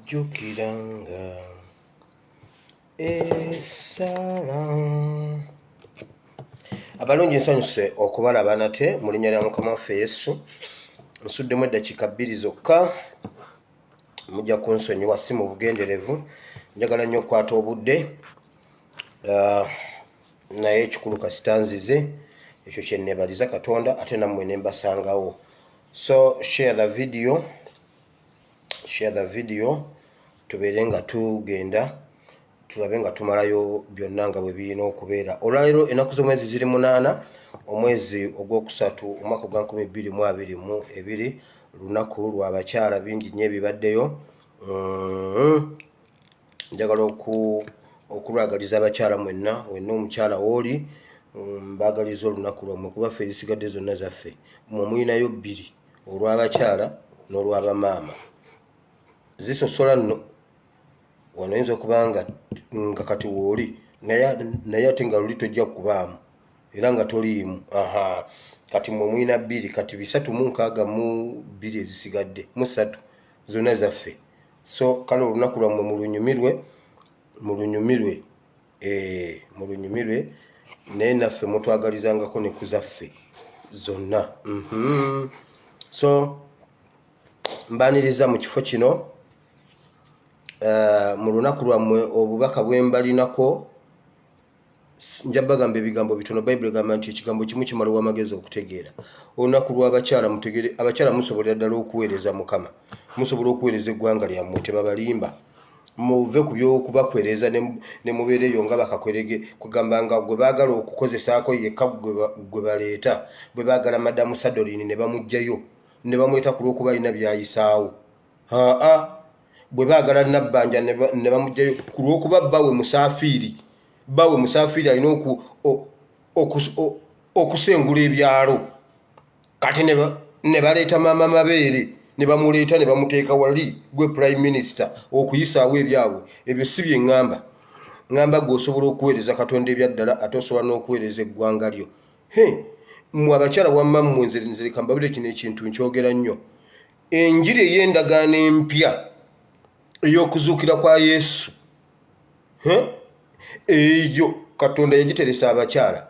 Jjukiranga essala. Abalungi nsanyuse okubalaba nate mu linnya lya Mukama waffe Yesu. Nsuddemu eddakiika bbiri zokka, mujja kunsonyiwa si mu bugenderevu, njagala nnyo okukwata obudde naye ekikulu kasita nzize, ekyo kye nneebaliza Katonda ate nammwe ne mbasangawo. So share the video, share the video tubeere nga tugenda tulabe nga tumalayo byonna nga bwe birina okubeera. Olwaleero ennaku z'omwezi ziri 8 omwezi ogwokusatu omwaka ogwa 2022, lunaku lwa bakyala, bingi nnyo ebibaddeyo. Njagala okulwagaliza abakyala mwenna, wenna omukyala wooli, mbaagaliza olunaku lwammwe, kuba ffe ezisigadde zonna zaffe, mmwe mulinayo bbiri, olw'abakyala n'olw'abamaama. Zisosola nno wano, oyinza okuba nga kati wooli naye ate nga luli tojja kubaamu era nga toliimu. Aha, kati mmwe mulina bbiri, kati 362 ezisigadde mu ssatu zonna zaffe. So kale olunaku lwammwe mulunyumirwe, mulunyumirwe, mulunyumirwe, naye naffe mutwagalizangako ne ku zaffe zonna. So mbaniriza mu kifo kino mu lunaku lwammwe. Obubaka bwe mbalinako, nja bagamba ebigambo bitono. Bayibuli egamba nti ekigambo kimu kimala amagezi okutegeera. Olunaku lw'abakyala, mutegere, abakyala musobolera ddala okuweereza Mukama, musobola okuweereza eggwanga lyammwe, tebabalimba. Muve ku byokubakwereza ne mubeera eyo nga bakakwerege, kugamba nga gwe baagala okukozesaako yekka gwe baleeta. Bwe baagala Madamu Sadolini ne bamuggyayo ne bamuleeta ku lw'okuba alina byayisaawo. Aa, bwe baagala Nabbanja ne bamuggyayo ku lw'okuba bbawe musaafiiri, bbawe musaafiiri alina okusengula ebyalo. Kati ne baleeta maama Mabeere ne bamuleeta ne bamuteeka wali gwe prime minister okuyisaawo ebyabwe. Ebyo si bye ŋŋamba. Ŋŋamba gwe osobola okuweereza Katonda ebyaddala, ate osobola n'okuweereza eggwanga lyo. He, mmwe abakyala, wamma mmwe, nze leka mbabire kino ekintu nkyogera nnyo. Enjiri ey'endagaano empya ey'okuzuukira kwa Yesu, eyo Katonda yagiteresa abakyala.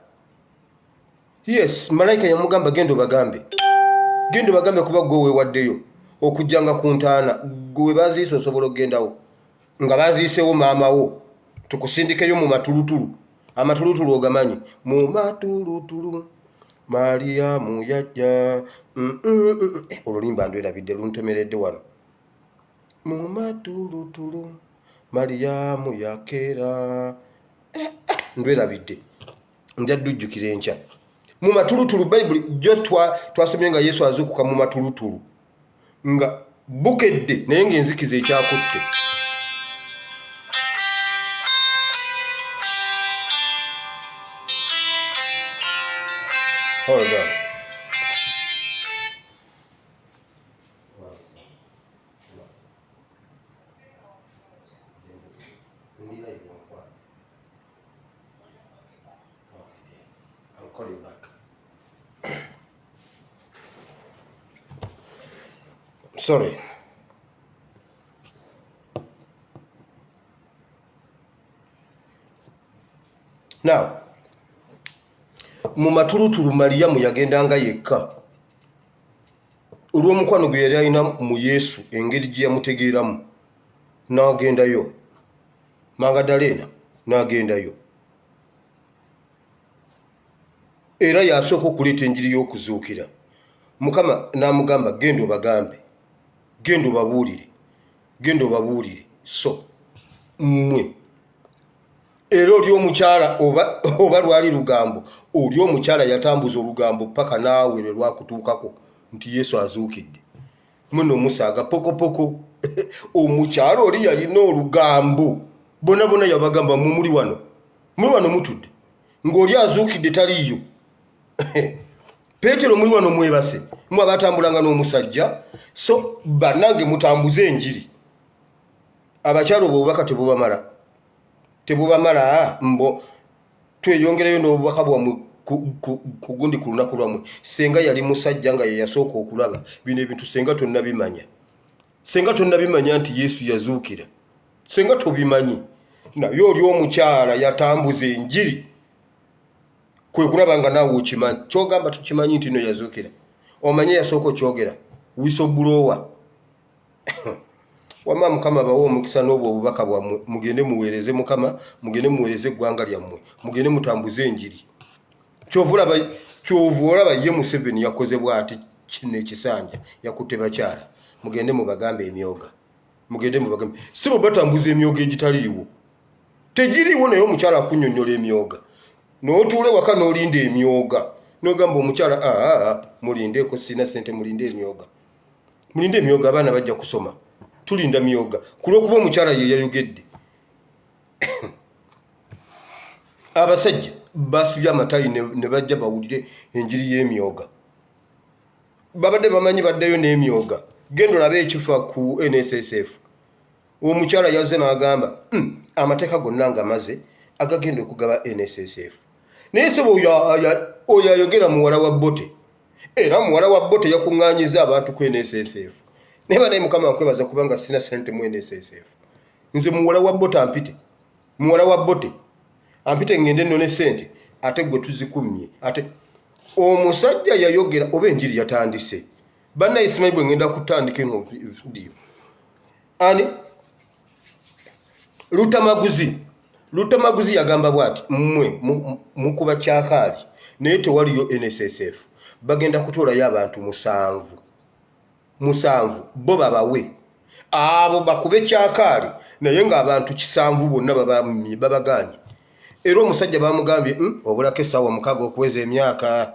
Yes, malayika yamugamba, "Genda obagambe, genda obagambe," kuba gwe weewaddeyo okujjanga ku ntaana. Gwe we baziise osobola okugendawo nga baziisewo maama wo, tukusindikeyo mu matulutulu. Amatulutulu ogamanyi? Mu matulutulu Mariyamu yajja. Olulimba ndwerabidde, luntomeredde wano. Mu matulutulu Mariyamu yakeera. Ndwerabidde, nja ddujjukira enkya. Mu matulutulu, Bayibuli jo twasomye nga Yesu azuukuka mu matulutulu nga bukedde, naye ng'enzikiza ekyakutte. Hold on. I'll call you back. Sorry. Now, mu matulutulu Mariyamu yagendanga yekka olw'omukwano gwe yali alina mu Yesu, engeri gye yamutegeeramu, n'agendayo. Magadaleena n'agendayo, era yasooka okuleeta enjiri y'okuzuukira. Mukama n'amugamba, "Genda obagambe, genda obabuulire, genda obabuulire." So mmwe era oli omukyala oba lwali lugambo. Oli omukyala yatambuza olugambo paka naawe lwe lwakutuukako nti Yesu azuukidde. Muno musaaga pokopoko. Omukyala oli yalina olugambo, bona bona yabagamba, mwe muli wano, muli wano mutudde ng'oli azuukidde taliiyo. Peetero, muli wano mwebase, mwe abatambulanga n'omusajja. So bannange, mutambuze enjiri. Abakyala, obwo obubaka tebubamala, tebubamala. Mbo tweyongereyo n'obubaka bwammwe ku gundi ku lunaku lwammwe. Senga yali musajja nga ye yasooka okulaba bino ebintu. Senga tonnabimanya, senga tonnabimanya nti Yesu yazuukira, senga tobimanyi. Naye oli omukyala yatambuza enjiri, kwe kulaba nga naawe okimanyi. Kyogamba tukimanyi nti no yazuukira. Omanye yasooka okyogera, whistleblower. Wamma Mukama bawe omukisa n'obwo obubaka bwammwe. Mugende muweereze Mukama, mugende muweereze eggwanga lyammwe, mugende mutambuze enjiri. Kyova olaba ye Museveni yakoze bw'ati kino ekisanja, yakutte bakyala. Mugende mubagambe emyoga, mugende mubagambe si bwe batambuza emyoga egitaliiwo, tegiriiwo. Naye omukyala akunnyonnyola emyoga, n'otuula ewaka n'olinda emyoga, n'ogamba omukyala, "Aa, mulindeeko, sirina sente." Mulinde emyoga, mulinde emyoga, abaana bajja kusoma, tulinda myoga. Ku lw'okuba omukyala ye yayogedde, abasajja basibye amatayi ne bajja bawulire enjiri y'emyoga. Babadde bamanyi baddeyo n'emyoga. Genda olabe ekifa ku NSSF. Omukyala yazze n'agamba, amateeka gonna nga maze agagenda okugaba NSSF." Naye sebo, oyo ayogera muwala wa Bote, era muwala wa Bote yakuŋŋaanyiza abantu ku NSSF. Naye banaye, Mukama nkwebaza kubanga sina sente mu NSSF. Nze muwala wa Bote ampite, muwala wa Bote ampite ŋŋende nnone sente, ate gwe tuzikumye. Ate omusajja yayogera oba enjiri yatandise. Bannaye, simanyi bwe ŋŋenda kutandika eno vidiyo. Ani Lutamaguzi? Lutamaguzi yagamba bw'ati, "Mmwe mukuba kyakaali, naye tewaliyo NSSF. Bagenda kutoolayo abantu musanvu musanvu, bo babawe abo bakube kyakaali, naye ng'abantu 7 bonna babagaanye." Era omusajja bamugambye, obulako essaawa 6 okuweza emyaka,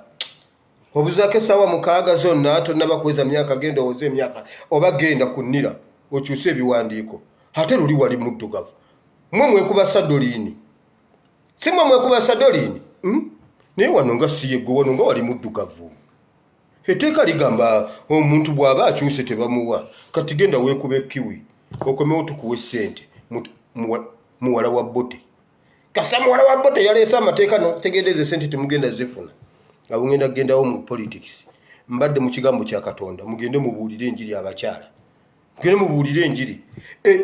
obuzaako essaawa 6 zonna tonnaba kuweza myaka. Genda owoze emyaka, oba genda ku nnira okyuse ebiwandiiko." Ate luli wali muddugavu. Mwe mwekuba sadoliini, si mwe mwekuba sadoliini, Naye wano nga si yeggwe, wano nga wali muddugavu. Etteeka ligamba omuntu bw'aba akyuse tebamuwa. Kati genda weekuba ekiwi, okomewo tukuwa essente. Muwala wa Bote, kasita muwala wa Bote yaleese amateeka notegeereza esente temugenda zifuna. Abo ngenda kugendawo mu politics, mbadde mu kigambo kya Katonda. Mugende mubuulire enjiri, abakyala, mugende mubuulire enjiri.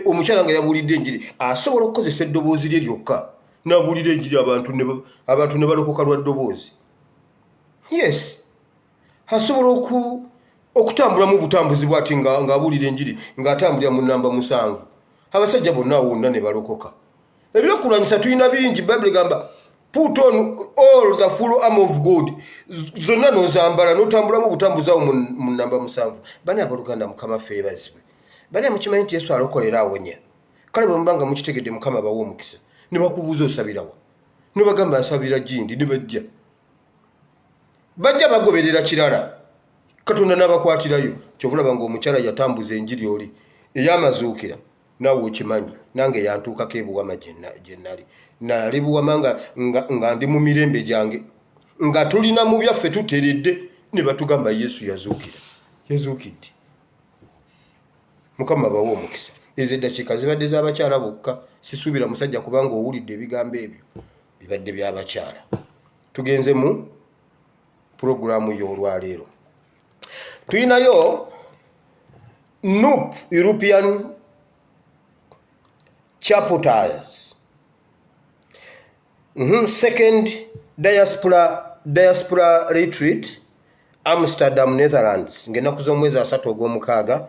Omukyala nga yabuulidde enjiri asobola okukozesa eddoboozi lye lyokka n'abuulira enjiri, abantu ne balokoka lwa ddoboozi. Yes, asobola okutambulamu obutambuzi bwati ng'abuulira enjiri, ng'atambulira mu namba 7, abasajja bonna awo wonna ne balokoka. Ebyokulwanyisa tulina bingi. Bayibuli egamba, "Put on all the full arm of God." Zonna n'ozambala n'otambulamu obutambuzi awo mu namba 7. Bani abooluganda, Mukama ffe yeebazibwe. Bani, mukimanyi nti Yesu alokolera, awonya? Kale bwe muba nga mukitegedde, Mukama bawe omukisa. Ne bakubuuza, "Osabirawa?" Ne bagamba, "Nsabira gindi." Ne bajja, bajja bagoberera kirala, Katonda n'abakwatirayo. Kyova olaba ng'omukyala yatambuza enjiri oli ey'amazuukira. Naawe okimanyi, nange yantuukako ebuwama gye nali. Nali Buwama nga ndi mu mirembe gyange, nga tulina mu byaffe tuteredde, ne batugamba Yesu yazuukira, yazuukidde. Mukama bawe omukisa. Ezo eddakiika zibadde z'abakyala bokka. Sisuubira musajja, kubanga owulidde ebigambo ebyo bibadde by'abakyala. Tugenze mu puroguramu y'olwaleero. Tulinayo NUP European chapters, Second diaspora retreat, Amsterdam, Netherlands, ng'ennaku z'omwezi 30 ogw'omukaaga,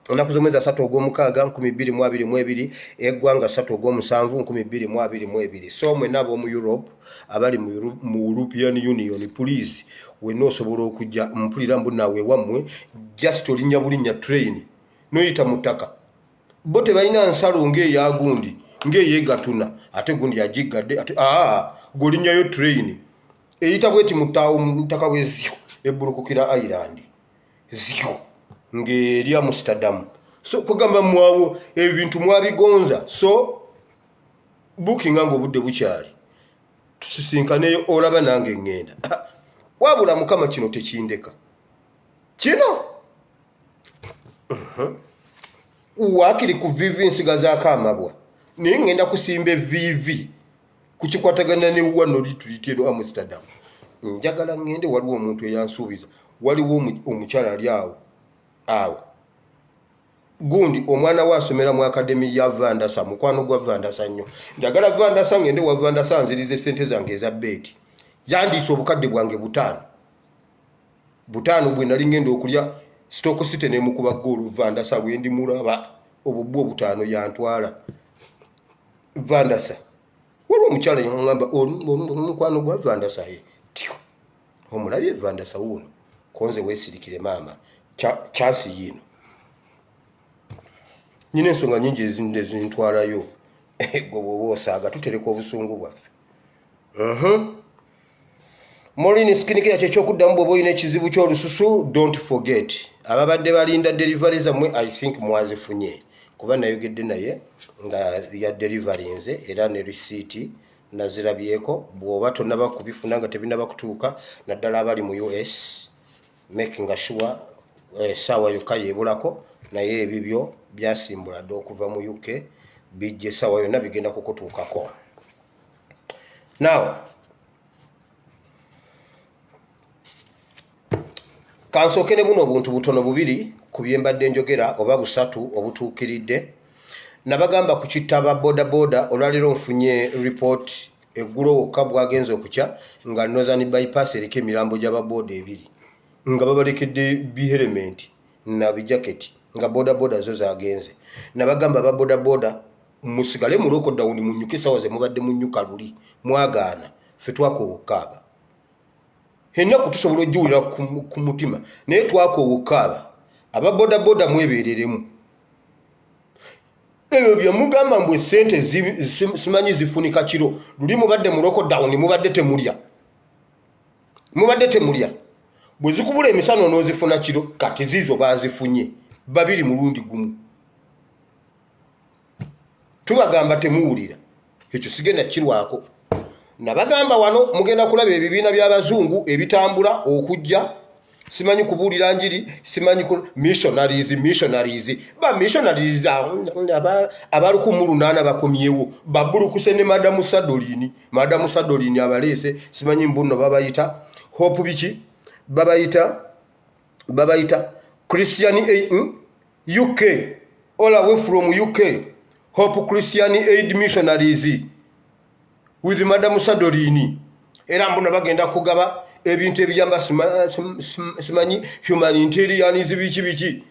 ennaku z'omwezi 30 ogw'omukaaga 2022, eggwanga 3 ogw'omusanvu 2022. So mwenna ab'omu Europe, abali mu European Union, please, wenna osobola okujja. Mpulira mbu naawe wammwe just olinnya bulinnya train noyita mu ttaka. Bo tebalina nsalo ng'eya gundi, ng'eyegatuna, ate gundi agiggadde ate aa. Gweolinyayo train eyita bweti mutaawo mutaka bwezyo ebbulukukira Ireland zyo ng'eri Amsterdam. So kugamba mwawo ebintu mwabigonza, so bookinga ng'obudde bukyali, tusisinkaneyo olaba nange ŋŋenda. Wabula Mukama kino tekindeka kino. Waakiri ku vivi nsigazaako amabwa, naye ŋŋenda kusimba eviivi kukikwatagana ne wano lituliti eno Amsterdam. Njagala ŋŋende, waliwo omuntu eyansuubiza, waliwo omukyala ali awo awo gundi, omwana we asomera mu akademi ya Vandasa, mukwano gwa Vandasa nnyo. Njagala Vandasa, ngende wa Vandasa nziriza esente zange eza beeti. Yandiisa obukadde bwange 5 5 bwe nali ngenda okulya Stoke City nemukuba goolu. Vandasa bwe ndimulaba obubwa obutaano yantwala. Vandasa, waliwo omukyala yangamba mukwano gwa Vandasa ye tyo omulabye Vandasa wuuno konze weesirikire maama chansi yiino. Nyina ensonga nyingi ezintwalayo. Gwe bwoba osaaga tutereka obusungu bwaffe. Molin Skin Care kyekyokuddamu bw'oba olina ekizibu ky'olususu. Don't forget, ababadde balinda delivery zammwe, I think mwazifunye, kuba nayogedde naye nga ya delivery nze era ne risiiti nazirabyeko. Bw'oba tonnaba kubifuna nga tebinaba kutuuka, naddala abali mu US, making sure essaawa yokka yeebulako, naye ebibyo byasimbula dde okuva mu UK, bijja essaawa yonna bigenda kukutuukako. Now kansooke ne buno obuntu butono bubiri ku bye mbadde njogera, oba busatu obutuukiridde. Nabagamba ku kitta ba bodaboda. Olwaleero nfunye report, eggulo wokka bwagenza okukya nga Northern Bypass eriko emirambo gy'ababooda ebiri nga babalekedde bihelementi na bijaketi, nga bodaboda zo zagenze. Nabagamba aba bodaboda musigale mu lockdown, munyuke esawa ze mubadde munyuka luli. Mwagaana, ffe twakoowa okukaaba. Ennaku tusobola ogiwulira ku mutima, naye twakoowa okukaaba. Aba bodaboda mwebeereremu. Ebyo byemugamba mbu esente simanyi zifunika kiro, luli mubadde mu lockdown, mubadde temulya, mubadde temulya. Bwe zikubula emisana onoozifuna kiro. Kati ziizo bazifunye babiri mulundi gumu. Tubagamba temuwulira, ekyo sigenda kirwako. Nabagamba wano mugenda kulaba ebibiina by'abazungu ebitambula okujja, simanyi kubuulira njiri, simanyi missionaries, missionaries, ba missionaries aba 1800 bakomyewo, babulukuse ne Madamu Sadolini. Madamu Sadolini abaleese, simanyi mbuno babayita Hope biki, babayita Christian UK, all away from UK, Hope Christian Aid Missionaries with Madamu Sadolini. Era mbuno bagenda kugaba ebintu ebiyamba, simanyi humanitarians biki biki.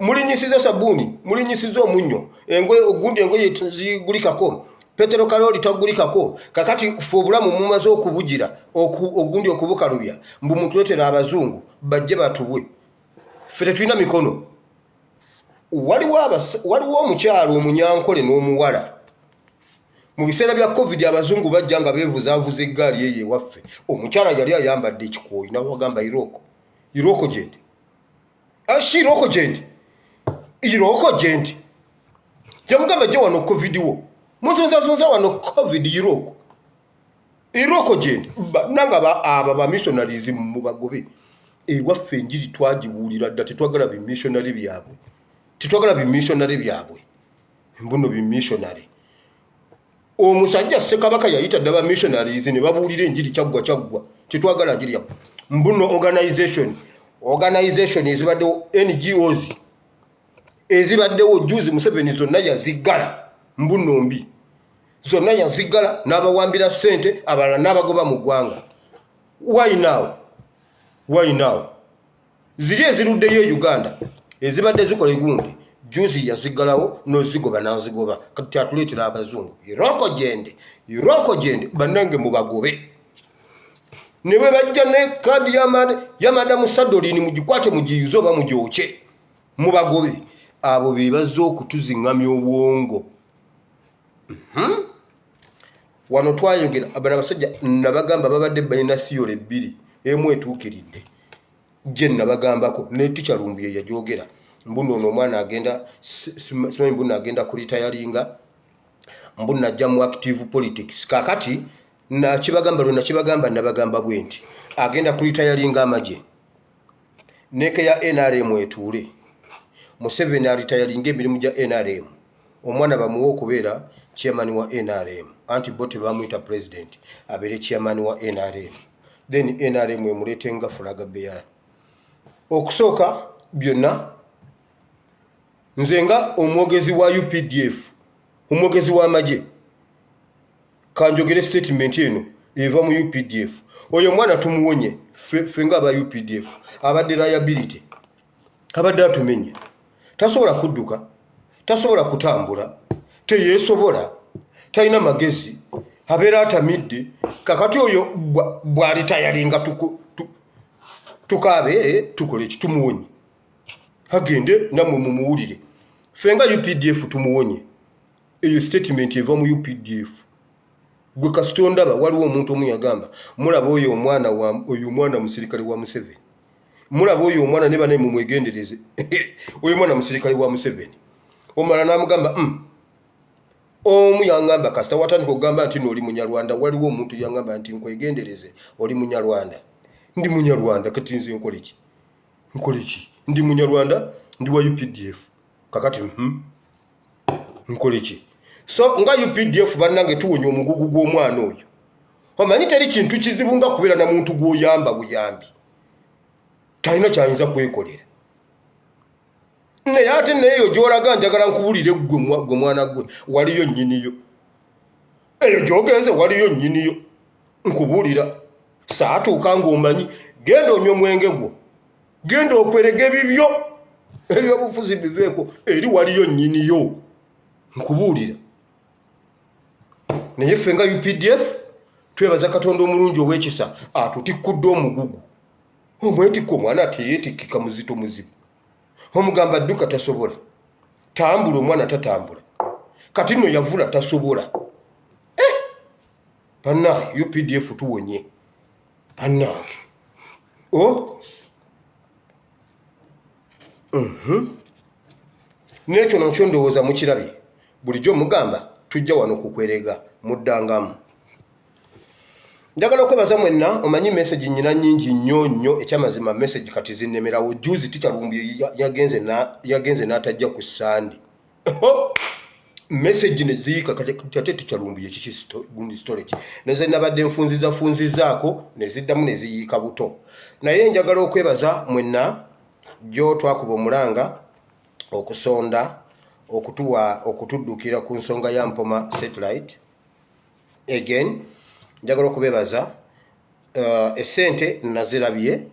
Mulinyisiza sabbuuni, mulinyisiza omunnyo, engoye, ogundi engoye zigulikako, petero kaloli tagulikako. Kakati fe obulamu mumaze okubugira ogundi okubukalubya, mbu mutuletera abazungu bajje batubwe. Ffe tetulina mikono. Waliwo omukyalo omunyankole n'omuwala mu biseera bya COVID, abazungu bajja nga beevuzaavuza eggaali eyo ewaffe. Omukyala yali ayambadde ekikooyi, nawagamba iroko iroko gyendi ashi iroko gyendi iroko gyendi, yamugamba jje wano COVID wo muzunzazunza wano COVID, iroko iroko gyendi. Nanga aba bamissionaries mubagobe ewaffe. Enjiri twagibuulira dda, tetwagala bimissionary byabwe, tetwagala bimissionary byabwe mbuno bimissionary. Omusajja Ssekabaka yayita dda ba missionaries ne babuulira enjiri, kyaggwa kyaggwa, tetwagala njiri yabbwe. Mbuno organization ezibaddewo, NGOs ezibaddewo juzi, Museveni zonna yaziggala, mbuno mbi zonna yaziggala n'abawambira ssente, abalala n'abagoba mu ggwanga. Why now? Why now? Ziri eziruddeyo e Uganda ezibadde zikola egundi, juzi yaziggalawo nozigoba nazigoba. Kati atuleetera abazungu iroko gende iroko gende. Bannange mubagobe, ne bwe bajja ne kaadi ya Madamu Sadolini, mugikwate mugiyuze oba mugyokye, mubagobe. Abo be bazze okutuziŋŋamya obwongo. Wano twayogera, bano abasajja nabagamba babadde balina theory bbiri, emu etuukiridde gye nabagambako ne Teacher Lumbuye yajogera, mbuno ono omwana agenda, simanyi mbuno agenda kuretiringa, mbu najja mu active politics. Kakati nakibagamba, lwe nakibagamba nabagamba bwe nti agenda kuretiringa amagye, NEC ya NRM etuule, Museveni aretiringa emirimu gya NRM, omwana bamuwe okubeera chairman wa NRM, anti bo tebamuyita president, abeere chairman wa NRM, then NRM emuleete nga flag bearer. Okusooka byonna, nze nga omwogezi wa UPDF, omwogezi w'amagye, kanjogere statement eno eva mu UPDF. Oyo omwana tumuwonye ffe nga aba UPDF. Abadde liability, abadde atumenye, tasobola kudduka, tasobola kutambula, teyeesobola, talina magezi, abeera atamidde. Kakati oyo bw'aretiringa tukaabe, tukole ki? Tumuwonye agende, nammwe mumuwulire. Ffe nga UPDF tumuwonye. Eyo statement eva mu UPDF. Gwe kasita ondaba, waliwo omuntu omu yagamba, mulaba oyo omwana, oyo omwana musirikale wa Museveni, mulaba oyo omwana ne banaye mumwegendereze, oyo omwana musirikale wa Museveni. Omulala n'amugamba, Omu yaŋŋamba, kasita watandika okugamba nti no oli Munyarwanda, waliwo omuntu yaŋŋamba nti nkwegendereze, oli Munyarwanda. Ndi Munyarwanda, kati nze nkole ki? Nkole ki? Ndi Munyarwanda, ndi wa UPDF, kakati nkole ki? So nga UPDF, bannange, tuwonya omugugu gw'omwana oyo. Omanyi teri kintu kizibu nga kubeera na muntu gw'oyamba buyambi, talina kyayinza kwekolera. Naye ate naye eyo gy'olaga, njagala nkubulire gwe mwana gwe, waliyo nnyiniyo. Eyo gy'ogenze waliyo nnyiniyo, nkubuulira. Saatuuka ng'omanyi, genda onywe mwenge gwo, genda okwerega ebibyo, ebyobufuzi biveeko, eri waliyo nnyiniyo, nkubuulira. Naye ffe nga UPDF twebaza Katonda omulungi ow'ekisa atutikkudde omugugu. Omwetikka omwana teyeetikkika, muzito, muzibu. Omugamba dduka, tasobola, tambula, omwana tatambula. Kati nno yavula, tasobola. Eh! Bannange, UPDF tuwonye, bannange. O N'ekyo nakyo ndowooza mukirabye. Bulijjo mugamba tujja wano kukwerega, muddangamu. Njagala okwebaza mwenna. Omanyi message nyina nyingi nnyo nnyo, ekyamazima message kati zinnemerawo. Juzi Teacher Lumbuye yagenze n'atajja ku Sande, message ne ziyiika. Kati ate Teacher Lumbuye kiki gundi storage neze nabadde nfunziza funzizaako ne ziddamu ne ziyiika buto. Naye njagala okwebaza mwenna gyo twakuba omulanga okusonda, okutuwa, okutuddukira ku nsonga ya Mpoma Satellite. Again njagala okubebaza. Esente nazirabye,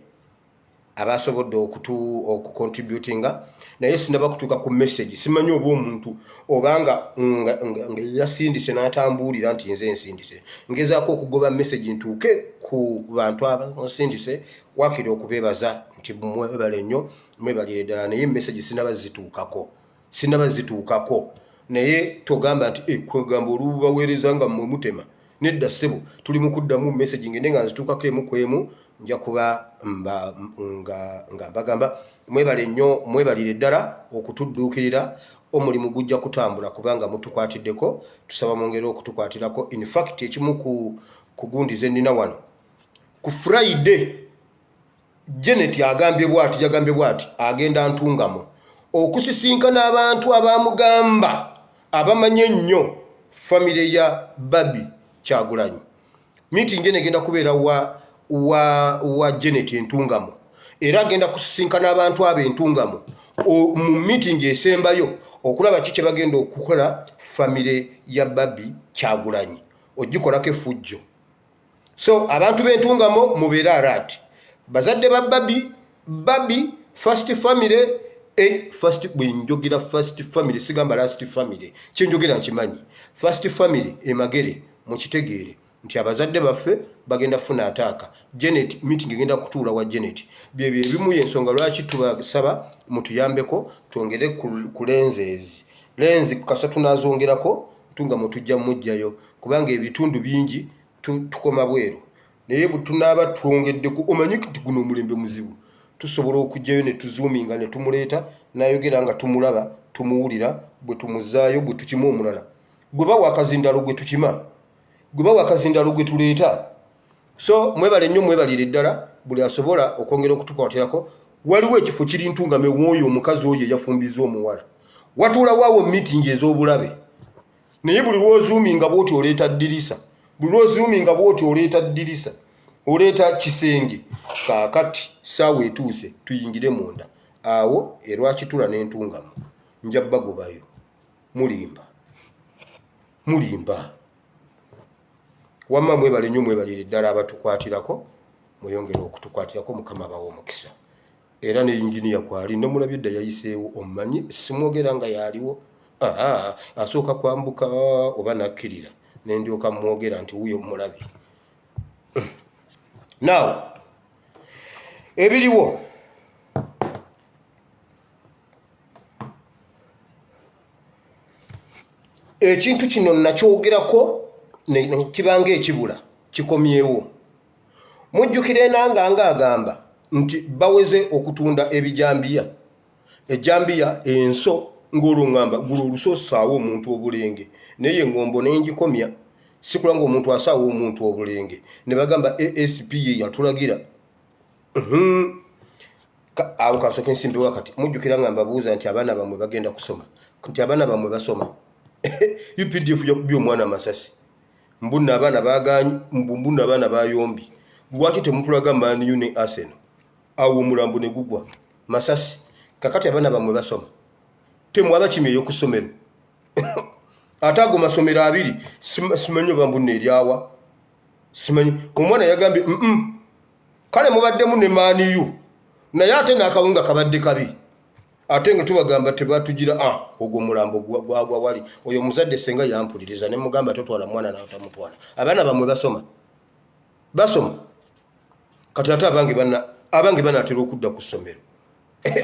abasobodde okucontributinga, naye sinaba kutuuka ku message. Simanyi oba omuntu obanga nga yasindise n'atambuulira nti nze nsindise. Ngezaako okugoba message ntuuke ku bantu abasindise, wakiri okubeebaza nti mwebale nnyo, mwebalire ddala, naye message sinaba zituukako, sinaba zituukako. Naye togamba nti eh, kwegamba olubaweereza nga mmwe mutema. Nedda ssebo, tuli mu kuddamu message, ngende nga nzituukako emu ku emu. Nja kuba nga mbagamba mwebale nnyo, mwebalire ddala okutudduukirira. Omulimu gujja kutambula kubanga mutukwatiddeko, tusaba mwongere okutukwatirako. In fact, ekimu ku gundi ze nnina wano, ku Friday Janet agambye bwati, yagambye bwati, agenda Ntungamo okusisinkana abantu abamugamba abamanyi ennyo famire ya Barbie Kyagulanyi. Meeting eno egenda kubeera wa Janet Entungamo, era agenda kusisinkana abantu abo Entungamo mu meeting esembayo okulaba ki kye bagenda okukola famire ya Barbie Kyagulanyi, ogikolako effujjo. So abantu b'Entungamo mubeere alert, bazadde ba Barbie, Barbie first family, first, bwe njogera first family sigamba last family, kyenjogera nkimanyi. First family emagere, mukitegeere nti abazadde baffe bagenda funa ataaka. Janet, meeting egenda kutuula wa Janet. Byebyo ebimu, yensonga lwaki tubasaba mutuyambeko twongere ku lenses. Lens kasa tunazongerako. Ntungamo tujja mujjayo kubanga ebitundu bingi tukoma bweru, naye bwe tunaaba twongeddeku, omanyi nti guno omulembe muzibu, tusobola okugyayo ne tuzuuminga ne tumuleeta n'ayogera nga tumulaba, tumuwulira. Bwe tumuzaayo, bwe tukima omulala gwe bawa akazindalo, gwe tukima gwe bawa akazindalo, gwe tuleeta. So mwebale nnyo, mwebalire ddala buli asobola okwongera okutukwatirako. Waliwo ekifo kiri Ntungame w'oyo omukazi oyo eyafumbiza omuwala, watuulawo awo meeting ez'obulabe. Naye buli lw'ozuuminga bwoti oleeta ddirisa, buli lw'ozuuminga bwoti oleeta ddirisa, oleeta kisenge. Kaakati saawa etuuse tuyingire munda awo erwakitula n'Entungamo. Nja bagobayo. Mulimba, mulimba. Wamma mwebale nnyo, mwebalire ddala abatukwatirako, mweyongere okutukwatirako. Mukama abawa omukisa. Era ne inginiya kwali namulabye dda, yayiseewo. Omumanyi simwogera nga yaliwo, asooka kwambuka oba nakkirira nendyoka mwogera nti wuyo mulabi. Now ebiriwo, ekintu kino nakyogerako kibanga ekibula kikomyewo. Mujjukira Enanga nga agamba nti baweze okutunda ebijambiya, ejambiya, enso, ng'olwo ŋŋamba gula oluso osaawo omuntu obulenge, naye eŋŋombo nengikomya sikula nga omuntu asaawa omuntu obulenge. Ne bagamba ASP ye yatulagira. Awo kasooka ensimbi wakati. Mujjukira nga mbabuuza nti abaana bammwe bagenda kusoma, nti abaana bammwe basoma? UPDF yakubye omwana amasasi, mbunna abaana baganye, mbunna abaana bayombi. Lwaki temutulaga Man U ne Arsenal? Awo omulambo ne gugwa masasi. Kakati abaana bammwe basoma? Temwaba kimyeyo ku ssomero? Ate ago masomero abiri, simanyi oba mbunna eryawa, simanyi. Omwana yagambye kale mubaddemu ne Man U, naye ate n'akawunga kabadde kabi, ate nga tubagamba tebatugira. Ah, ogwo omulambo gwagwa wali. Oyo omuzadde senga yampuliriza ne mugamba totwala mwana natamutwala. Abaana bamwe basoma? Basoma? Kati ate abange bana, abange banatera okudda ku ssomero,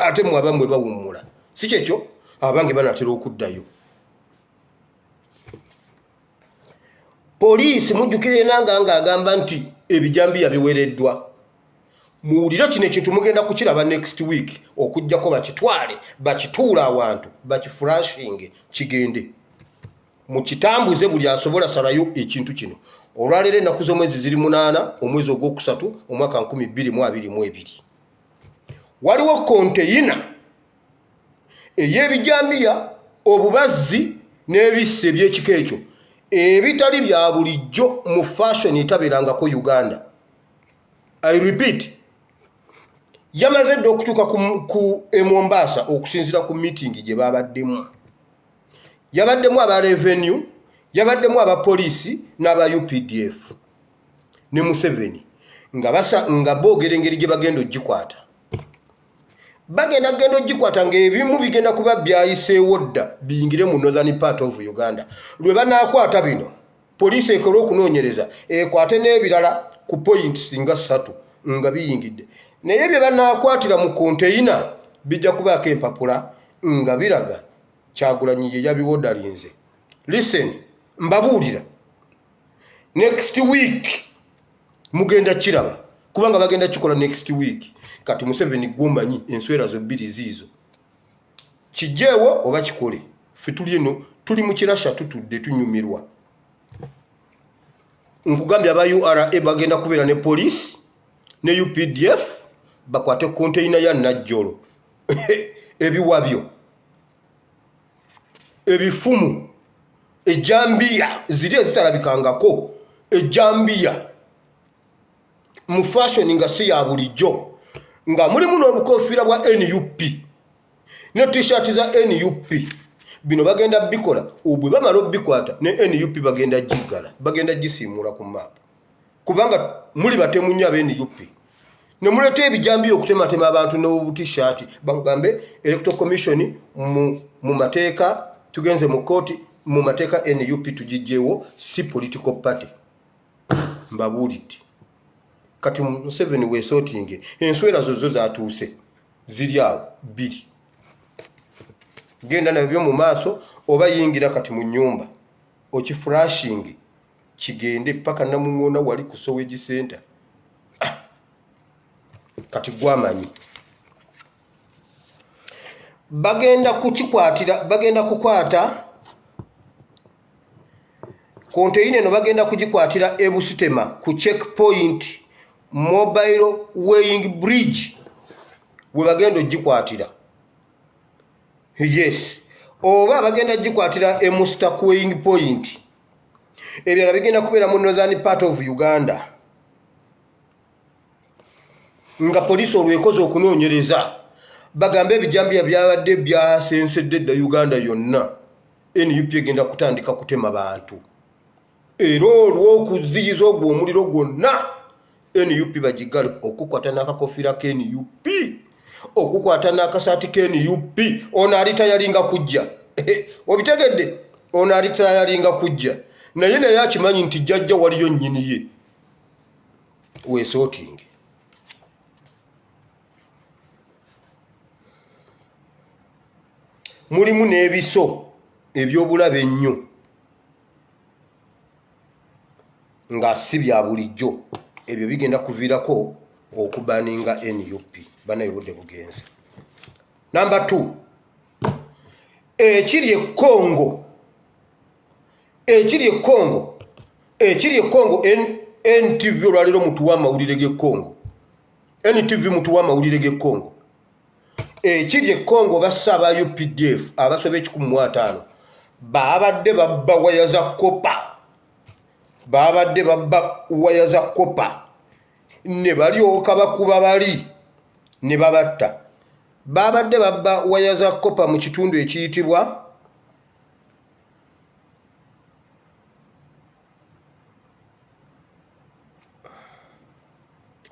ate mwe abamwe bawummula, si kyekyo? Abange banatera okuddayo. Poliisi, mujjukira Enanga ng'agamba nti ebijambiya biwereddwa. Muwulire kino ekintu, mugenda kukiraba next week, okugjako bakitwale bakituule awantu bakifurashinge kigende mukitambuze. Buli asobola salayo ekintu kino. Olwaleero ennaku z'omwezi ziri 8, omwezi ogwokusatu, omwaka 2022. Waliwo konteyina ey'ebijambiya, obubazzi n'ebissi eby'ekika ekyo ebitali bya bulijjo mu fashion etabeerangako Uganda. I repeat, yamaze dda okutuuka ku Emombaasa okusinziira ku meeting gye babaddemu. Yabaddemu aba revenue, yabaddemu aba poliisi n'aba UPDF ne Museveni, nga basa nga boogera engeri gye bagenda ogikwata. Bagenda kugenda ogikwata ng'ebimu bigenda kuba byayiseewo dda biyingire mu northern part of Uganda. Lwe banaakwata bino, poliisi ekole okunoonyereza ekwate n'ebirala ku points nga ssatu nga biyingidde. Naye bye banaakwatira mu konteyina bijja kubaako empapula nga biraga Kyagulanyi ye yabiwodalinze. Listen, mbabuulira, next week mugenda kiraba, kubanga bagenda kikola next week. Kati Museveni, gwomanyi enswera zo bbiri ziizo, kijjeewo oba kikole. Ffe tuli eno, tuli mu kirasha, tutudde tunyumirwa. Nkugambye, aba URA bagenda kubeera ne poliisi ne UPDF bakwate konteyina ya Najjolo, ebiwabyo, ebifumu, ejambiya ziri ezitalabikangako, ejambiya mu fashion nga si ya bulijjo, nga mulimu n'obukofiira bwa NUP ne T-shirt za NUP. Bino bagenda bikola. Bwe bamala obikwata, ne NUP bagenda giggala, bagenda gisiimuula ku maapu, kubanga muli batemu nnyo aba NUP ne muleeta ebijambiya okutematema abantu n'obutishaati. Bamugambe Electoral Commission mu mateeka, tugenze mu kooti, mu mateeka NUP tugijjewo, si political party. Mbabuulidde. Kati Museveni weesootinge, enswera zo zo zatuuse, ziri awo bbiri, genda nabyo mu maaso oba yingira kati mu nnyumba. Okiflashinge kigende paka Namuŋoona wali ku sewage center. Ah! Kati gwamanyi bagenda kukikwatira, bagenda kukwata konteyina eno, bagenda kugikwatira e Busitema ku checkpoint mobile weighing bridge we bagenda ogikwatira. Yes, oba bagenda gikwatira e Musta weighing point. Ebirala bigenda kubeera mu northern part of Uganda, nga poliisi olwekoze okunoonyereza bagambe ebijambiya byabadde byasensedde dda Uganda yonna. NUP egenda kutandika kutema bantu, era olw'okuziyiza ogwo omuliro gwonna NUP bagigale, okukwata n'akakofiira ka NUP, okukwata n'akasaati ka NUP. Ono ali tayalinga kujja, obitegedde? Ono ali tayalinga kujja, naye akimanyi nti jjajja waliyo nnyini ye weesootinge. Mulimu n'ebiso eby'obulabe ennyo nga si bya bulijjo. Ebyo bigenda kuviirako okubaninga NUP. Banaye, obudde bugenze. Namba 2, ekiri e Congo, ekiri e Congo, ekiri e Congo. NTV olwaleero mutuwa amawulire g'e Congo. NTV mutuwa amawulire g'e Congo. Ekiri e Congo, bassa aba UPDF abasoba 150, babadde babba waya za copper, babadde babba waya za copper ne balyoka bakuba bali ne babatta. Babadde babba waya za copper mu kitundu ekiyitibwa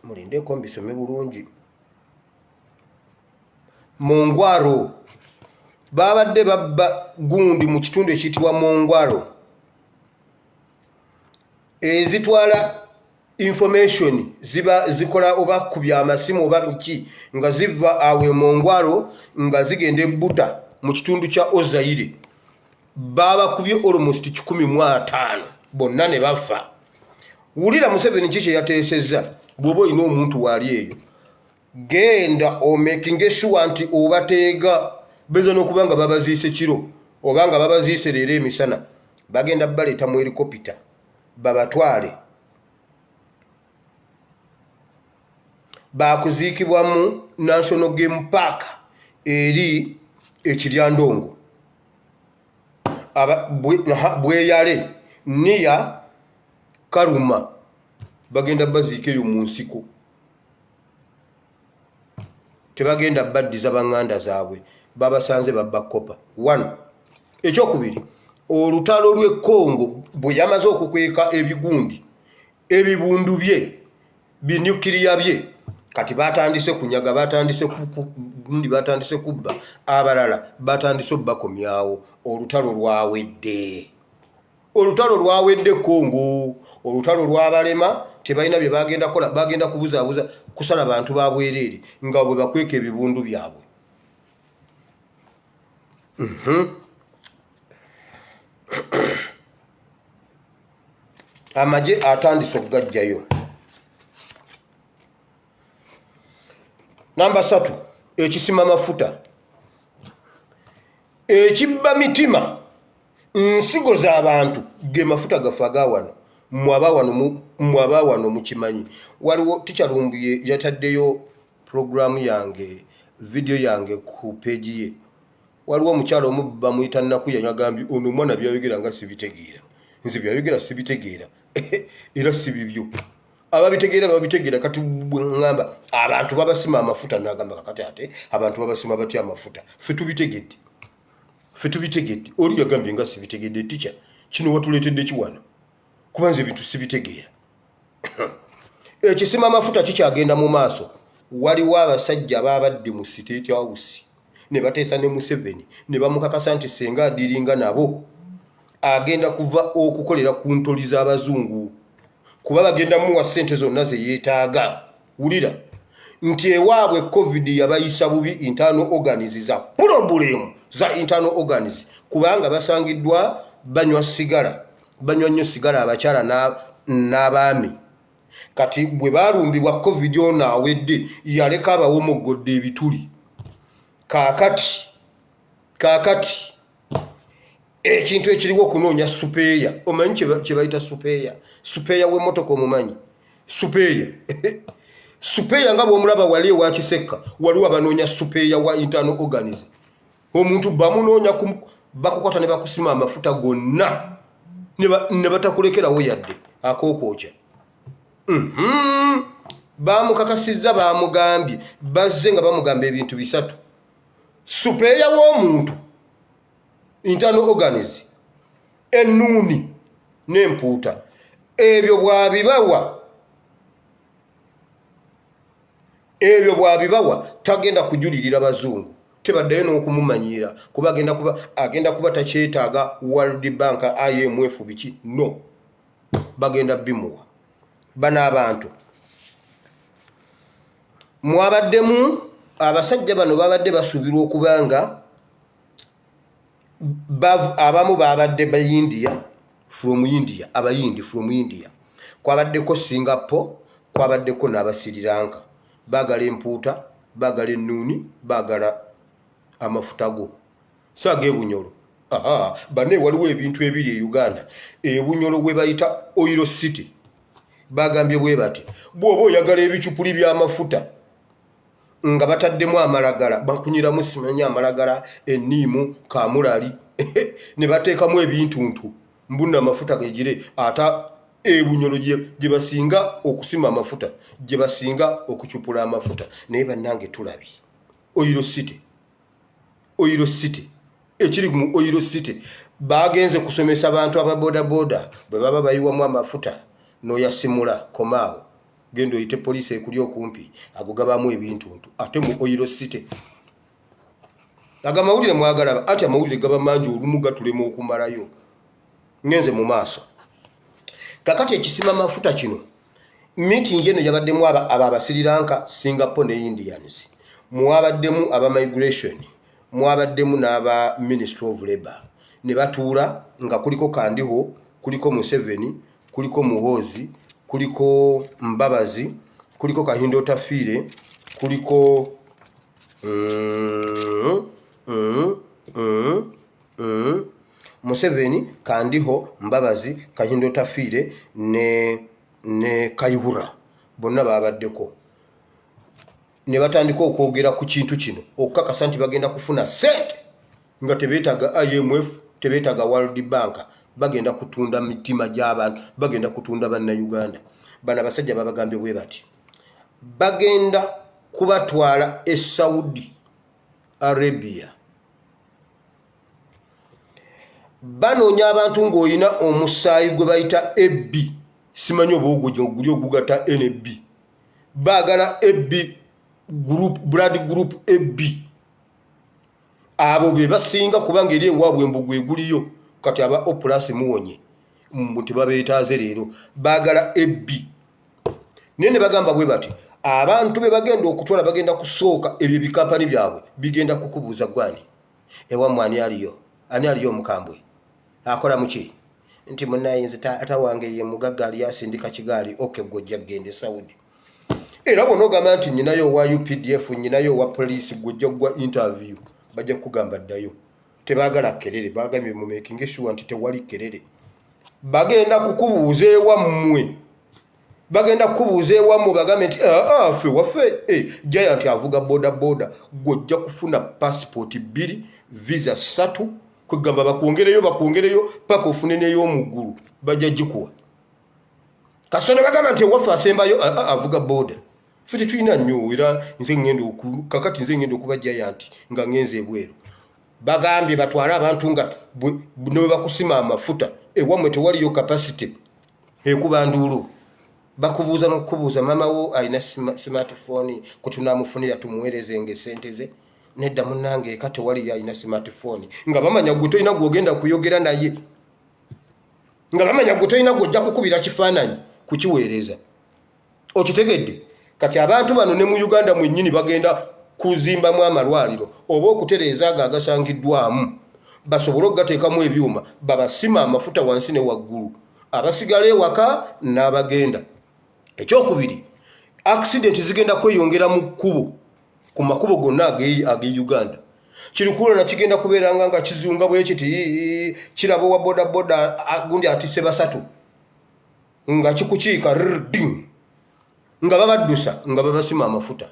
mulindeko mbisome bulungi, Mongwaro. Babadde babba gundi mu kitundu ekiyitibwa Mongwaro, ezitwala information ziba zikola oba kubya amasimu oba biki, nga ziva awe Mongwaro nga zigenda ebuta mu kitundu kya Ozaire. Babakubye almost 150 bonna ne bafa. Wulira Museveni ki kye yateesezza: bw'oba olina omuntu waali eyo, genda omakinge sure nti obateega. Bayinza n'okuba nga babaziise kiro oba nga babaziise leero emisana. Bagenda baleeta mu helikopita babatwale, bakuziikibwa mu National Game Park eri Ekiryandongo Bweyale niya Karuma. Bagenda baziika eyo mu nsiko, tebagenda baddiza baŋŋanda zaabwe. Babasanze babba copper. One, ekyokubiri, olutalo lw'e Congo bwe yamaze okukweka ebigundi, ebibundu bye binyukiriya bye, kati batandise kunyaga, batandise gundi, batandise kubba abalala, batandise obbakomyawo. Olutalo lwawedde, olutalo lwawedde Kongo. Olutalo lwabalema, tebalina bye bagenda kukola, bagenda kubuzaabuza kusala bantu ba bwereere nga bwe bakweka ebibundu byabwe. Amagye atandise okugajjayo. Namba 3, ekisima mafuta ekibba mitima nsigo z'abantu ge mafuta gaffe aga wano. Mmwe aba wano mukimanyi, waliwo Ticca Lumbuye yataddeyo puroguramu yange, vidiyo yange ku peegi ye. Waliwo omukyalo omu bamuyita Nakuya, yagambye ono omwana byayogera nga sibitegeera, nze byayogera sibitegeera era si bibyo, ababitegeera babitegeera. Kati bweŋŋamba abantu babasima amafuta, nagamba kakati ate abantu babasima batya amafuta? Ffe tubitegedde, ffe tubitegedde. Oli yagambye nga sibitegedde, ticca kino watuleetedde ki wano, kuba nze ebintu sibitegeera. Ekisima amafuta kikyagenda mu maaso. Waliwo abasajja babadde mu State House ne bateesa ne Museveni ne bamukakasa nti senga adiringa nabo agenda kuva okukolera ku ntoli z'abazungu, kuba bagenda muwa ssente zonna ze yeetaaga. Wulira nti ewaabwe COVID yabayisa bubi, internal organs za problem za internal organs, kubanga basangiddwa banywa sigala. Banywa nnyo sigala abakyala n'abaami. Kati bwe balumbibwa covid ono awedde, yaleka abawomoggodde ebituli. Kaakati ekintu ekiriwo okunoonya spare. Omanyi kye bayita spare? Spare w'emmotoka omumanyi? Spare, spare nga bw'omulaba wali ewa Kisekka, waliwo abanoonya spare wa internal organs. Omuntu bamunoonya, bakukwata ne bakusima amafuta gonna ne batakulekerawo yadde akookwokya. Bamukakasizza, bamugambye, bazze nga bamugamba ebintu bisatu: spare w'omuntu, internal organs, ennuuni n'empuuta. Ebyo bw'abibawa, ebyo bw'abibawa, tagenda kujulirira bazungu, tebaddayo n'okumumanyiira, kuba agenda kuba takyetaaga World Bank, IMF, biki. No, bagenda bimuwa. Bano abantu mwabaddemu abasajja bano babadde basuubirwa okuba nga abamu babadde Bayindiya, from India, Abayindi from India, kwabaddeko Singapore, kwabaddeko n'Abasiriranka. Baagala empuuta, baagala ennuuni, baagala amafuta go si ag'ebunyolo. Aha, banne, waliwo ebintu ebiri e Uganda ebunyolo bwe bayita Oil City. Bagambye bwe bati, bw'oba oyagala ebicupuli by'amafuta nga bataddemu amalagala, bakunyiramu simanyi amalagala, enniimu, kamulali, ne bateekamu ebintuntu, mbunna amafuta gegire. Ate ebunyolo gye basinga okusima amafuta, gye basinga okucupula amafuta. Naye bannange, tulabye Oil City. Oil City, ekiri mu Oil City, bagenze kusomesa abantu ababodaboda bwe baba bayiwamu amafuta n'oyasimula, komaawo, genda oyite poliisi ekuli okumpi. Ago gabamu ebintuntu. Ate mu Oil City ago amawulire mwagalaba, anti amawulire gaba mangi, olumu gatulema okumalayo. Ngenze mu maaso. Kakati ekisima mafuta kino, meeting eno yabaddemu aba Abasiriranka, Singapore ne Indians, mwabaddemu aba migration, mwabaddemu n'aba Ministry of Labour, ne batuula nga kuliko Kandiho, kuliko Museveni, kuliko Muhoozi, kuliko Mbabazi, kuliko Kahinda Otafiire, kuliko Museveni, Kandiho, Mbabazi, Kahinda Otafiire ne Kayihura, bonna babaddeko. Ne batandika okwogera ku kintu kino okukakasa nti bagenda kufuna sente nga tebeetaaga IMF, tebeetaaga World Bank. Bagenda kutunda mitima gy'abantu, bagenda kutunda Bannayuganda. Bano abasajja babagambye bwe bati, bagenda kubatwala e Saudi Arabia. Banoonya abantu ng'olina omusaayi gwe bayita AB, simanyi oba ogwo guli ogugatta NB. Baagala AB group, blood group AB. Abo be basinga, kubanga eri ewaabwe embugu eguliyo. Kati aba O plus muwonye, mbu tebabeetaaze. Leero baagala AB. Naye ne bagamba bwe bati, abantu be bagenda okutwala bagenda kusooka ebyo ebikampani byabwe bigenda kukubuuza, gwani ewammwe, ani aliyo, ani aliyo omukambwe, akola muki? Nti munayinzi taata wange ye mugagga, ali asindika kigaali. Okay, gwe ojja kugenda e Saudi. Era bwona ogamba nti nyinayo owa UPDF, nyinayo owa poliisi, gwe ojja kugwa interview, bajja kukugamba ddayo. Tebaagala kerere. Bagambye mu making sure nti tewali kerere. Bagenda kukubuuza ewammwe, bagenda kukubuuza ewammwe, bagambe nti "Ah, ah, ffe waffe giant avuga boda boda." Gwe ojja kufuna passport bbiri, visa ssatu, kwegamba bakwongereyo, bakwongereyo paka ofune n'ey'omuggulu, bajja gikuwa. Kasita ne bagamba nti ewaffe asembayo ah, ah, avuga boda, ffe tetulina nnyo. Era nze ngenda kakati nze ngenda okuba giant nga ngenze ebweru. Bagambye batwale abantu nga ne bwe bakusima amafuta ewammwe tewaliyo capacity ekuba nduulu. Bakubuuza n'okukubuuza, maama wo alina smartphone kutunamufunira tumuweerezenga esente ze? Nedda munnange, eka tewaliyo alina smartphone. Nga bamanya gwe tolina gwogenda kuyogera naye, nga bamanya gwe tolina gwojja kukubira kifaananyi kukiweereza. Okitegedde? Kati abantu bano ne mu Uganda mwennyini bagenda kuzimbamu amalwaliro oba okutereeza ago agasangiddwamu. Basobole okugateekamu ebyuma, babasima amafuta wansi ne waggulu, abasigala ewaka n'abagenda. Ekyokubiri, accident zigenda kweyongera mu kkubo, ku makubo gonna ag'e Uganda. Kirikulana kigenda kubeeranga nga kizunga bwe kiti, kiraba owa bodaboda gundi atise basatu nga kikukiika rding, nga babaddusa, nga babasima amafuta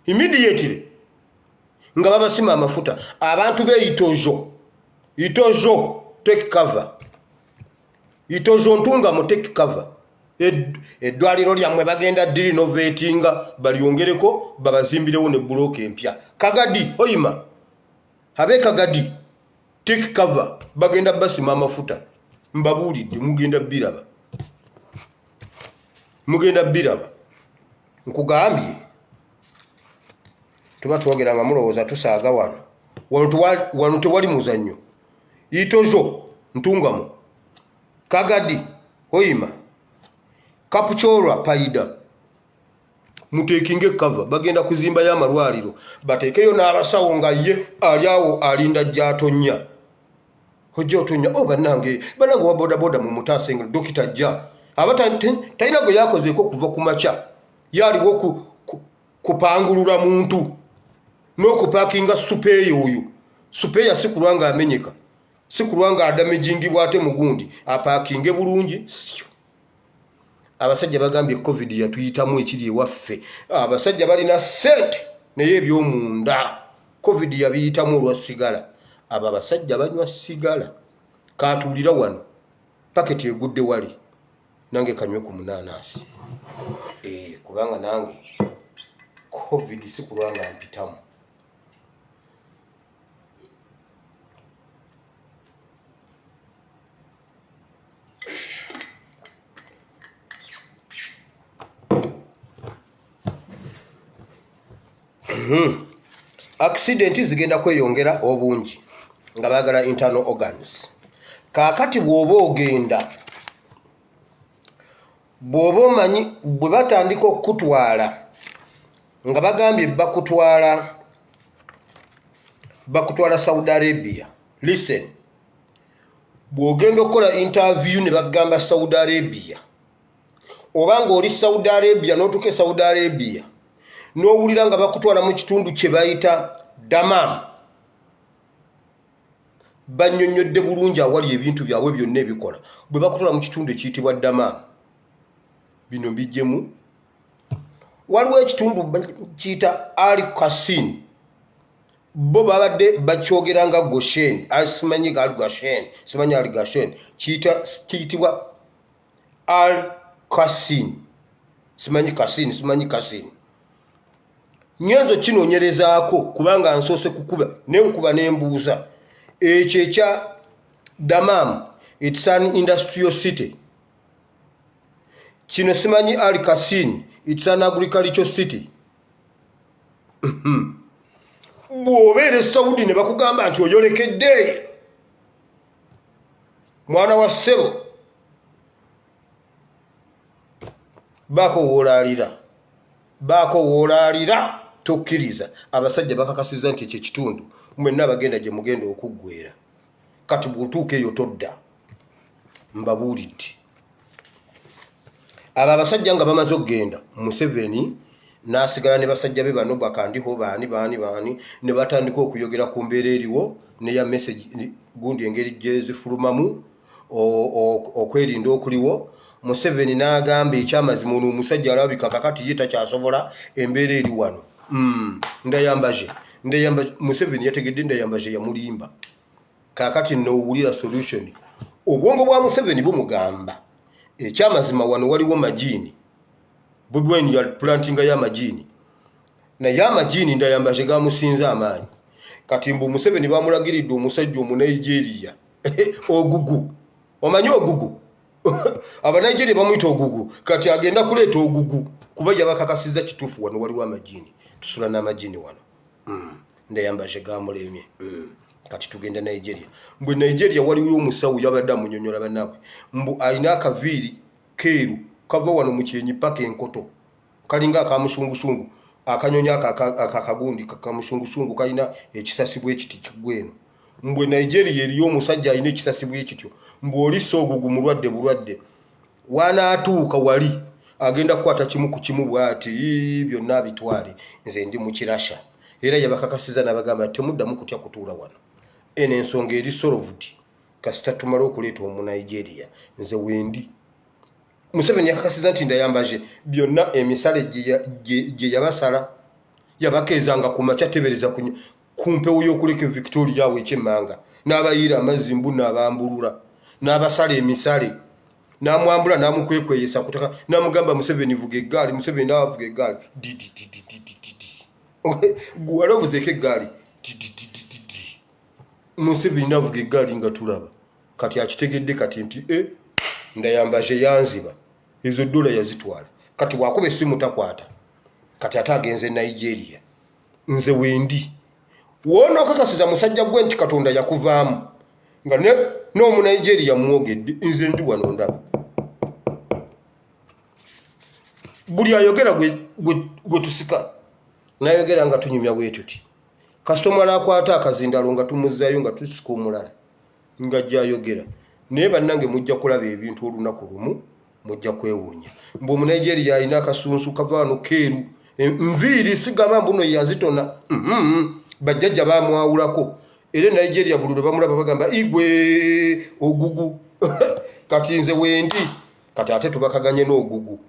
immediately, nga babasima amafuta. Abantu be Itojo, Itojo take cover, Itojo Ntungamo take cover. Eddwaliro lyammwe bagenda dirinovatinga, balyongereko, babazimbirewo ne bulooka empya. Kagadi, Hoima, abe Kagadi take cover, bagenda basima amafuta. Mbabuulidde, mugenda biraba, mugenda biraba. Nkugambye, tuba twogera nga mulowooza tusaaga. Wano wano tewali muzannyo. Itojo, Ntungamo, Kagadi, Hoima, Kapchorwa, Paida, mutekinga ekava. Bagenda kuzimbayo amalwaliro, bateekeyo n'abasawo, nga ye ali awo alinda gyatonya, ojja otonya. O oh, bannange, bannange, wa bodaboda mumutaase nga dokita jja aba talina gwe yakozeeko okuva ku makya. Yaliwo kupangulula muntu n'okupakinga supeeya. Oyo supeeya si kulwa nga amenyeka, si kulwa nga adamejingibwa, ate mugundi apakinge bulungi. Syo abasajja bagambye COVID yatuyitamu. Ekiri ewaffe, abasajja balina sente, naye ebyomunda COVID yabiyitamu olwa sigala. Abo abasajja banywa sigala. Katuulira wano, paketi egudde wali, nange kanywe ku munaanaasi, eh, kubanga nange COVID si kulwa nga mpitamu. Accident zigenda kweyongera obungi nga baagala internal organs. Kaakati bw'oba ogenda, bw'oba omanyi bwe batandika okukutwala nga bagambye bakutwala Saudi Arabia, listen, bw'ogenda okukola interview ne bagamba Saudi Arabia, oba ng'oli Saudi Arabia n'otuuka e Saudi Arabia n'owulira nga bakutwala mu kitundu kye bayita Damam, bannyonnyodde bulungi awali ebintu byabwe byonna ebikola. Bwe bakutwala mu kitundu ekiyitibwa Damam, bino mbijjemu, waliwo ekitundu kiyita Ali Kasin, bo babadde bakyogera nga Goshen, simanyi Al Gashen, simanyi Al Gashen, kiyitibwa Al Kasin, simanyi Kasin, simanyi Kasin. Nyenzo kinoonyerezaako kubanga nsoose kukuba nenkuba nembuuza ekyo ekya Damam. It's an industrial city. Kino simanyi Al Kasin, it's an agricultural city. Bw'obeera e Saudi ne bakugamba nti oyolekedde mwana wa ssebo, baako woolaalira, baako woolaalira, tokkiriza. Abasajja bakakasiza nti ekyo ekitundu mwenna abagenda gye mugenda okuggwera. Kati bw'otuuka eyo todda. Mbabuulidde, abo abasajja nga bamaze okugenda, Museveni n'asigala ne basajja be bano bakandiho baani baani baani, ne batandika okuyogera ku mbeera eriwo neya message gundi, engeri gye zifulumamu, okwerinda okuliwo. Museveni n'agamba ekyamazima, ono omusajja alabika kakati ye takyasobola embeera eri wano. Ndayambaje, Ndayambaje, Museveni yategedde Ndayambaje yamulimba. Kakati nowulira solution, obwongo bwa Museveni bumugamba ekyamazima wano waliwo majiini. Bobi Wine yaplantingayo amajiini, naye amajiini Ndayambaje gamusinza amaanyi. Kati mbu Museveni bamulagiridde omusajja Omunigeria Ogugu. Omanyi Ogugu? Abanigeria bamuyita Ogugu. Kati agenda kuleeta Ogugu kuba yabakakasiza kituufu wano waliwo amajiini, tusula n'amajiini wano. Ndayambaje gamulemye. Kati tugenda Nigeria. Mbwe Nigeria waliwo omusawo yabadde amunyonyola bannaabwe, mbu alina akaviiri keeru kava wano mu kyenyi paka enkoto, kalinga akamusungusungu, akanyonyi ako akagundi kamusungusungu kalina ekisasi bwe kiti kigweno. Mbu e Nigeria eriyo omusajja alina ekisasi bwe kityo, mbu olissa ogugu mulwadde bulwadde. Wanaatuuka wali agenda kukwata kimu ku kimu bw'ati byonna abitwale. Nze ndi mu Kirasha. Era yabakakasiza n'abagamba temuddamu kutya kutuula wano. Eno ensonga eri solved kasita tumala okuleeta Omunigeria. Nze wendi. Museveni yakakasiza nti Ndayambaje byonna emisale gye yabasala yabakeezanga ku makya tebereza ku mpewo y'okuleka Victoria awo ekyemmanga n'abayiira amazzi mbu n'abambulula n'abasala emisale n'amwambula n'amukwekweyesa ku ttaka n'amugamba Museveni vuga eggaali, Museveni n'avuga eggaali dididididididi gwe wali ovuzeeko eggaali didididididi Museveni n'avuga eggaali nga tulaba. Kati akitegedde kati nti e Ndayambaje yanziba ezo dola yazitwala, kati bwakuba essimu takwata, kati ate agenze Nigeria. Nze wendi woona okakasiza musajja gwe nti Katonda yakuvaamu nga n'Omunigeria mwogedde. Nze ndi wano ndaba buli ayogera gwe tusika nayogera nga tunyumya bwe tuti, kasita omulala akwata akazindalo nga tumuzzayo nga tusika omulala nga gyayogera. Naye bannange mujja kulaba ebintu olunaku lumu, mujja kwewuunya. Mbu Omunigeria alina akasunsu kava wano keeru, nviiri sigamba mbuno yazitona, bajjajja bamwawulako. Era e Nigeria buli lwe bamulaba bagamba igwe ogugu. Kati nze wendi kati ate tubakaganye n'ogugu.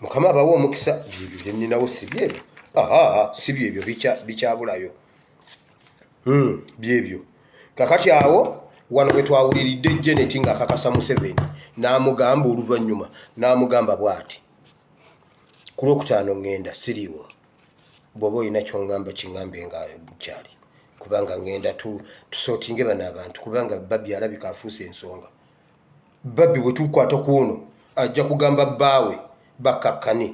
Mukama abawe omukisa. Byebyo byeninawo, si byebyo, si byebyo bikyabulayo. Byebyo. Kakati awo wano bwe twawuliridde Janet ng'akakasa Museveni n'amugamba oluvannyuma n'amugamba bw'ati, ku Lwokutaano ŋŋenda siriiwo, bw'oba olina ky'oŋŋamba kiŋŋambe nga bukyali, kubanga ŋŋenda tusootinge bano abantu, kubanga Babbi alabika afuuse ensonga. Babbi bwe tukwata ku ono ajja kugamba bbaawe bakkakkane.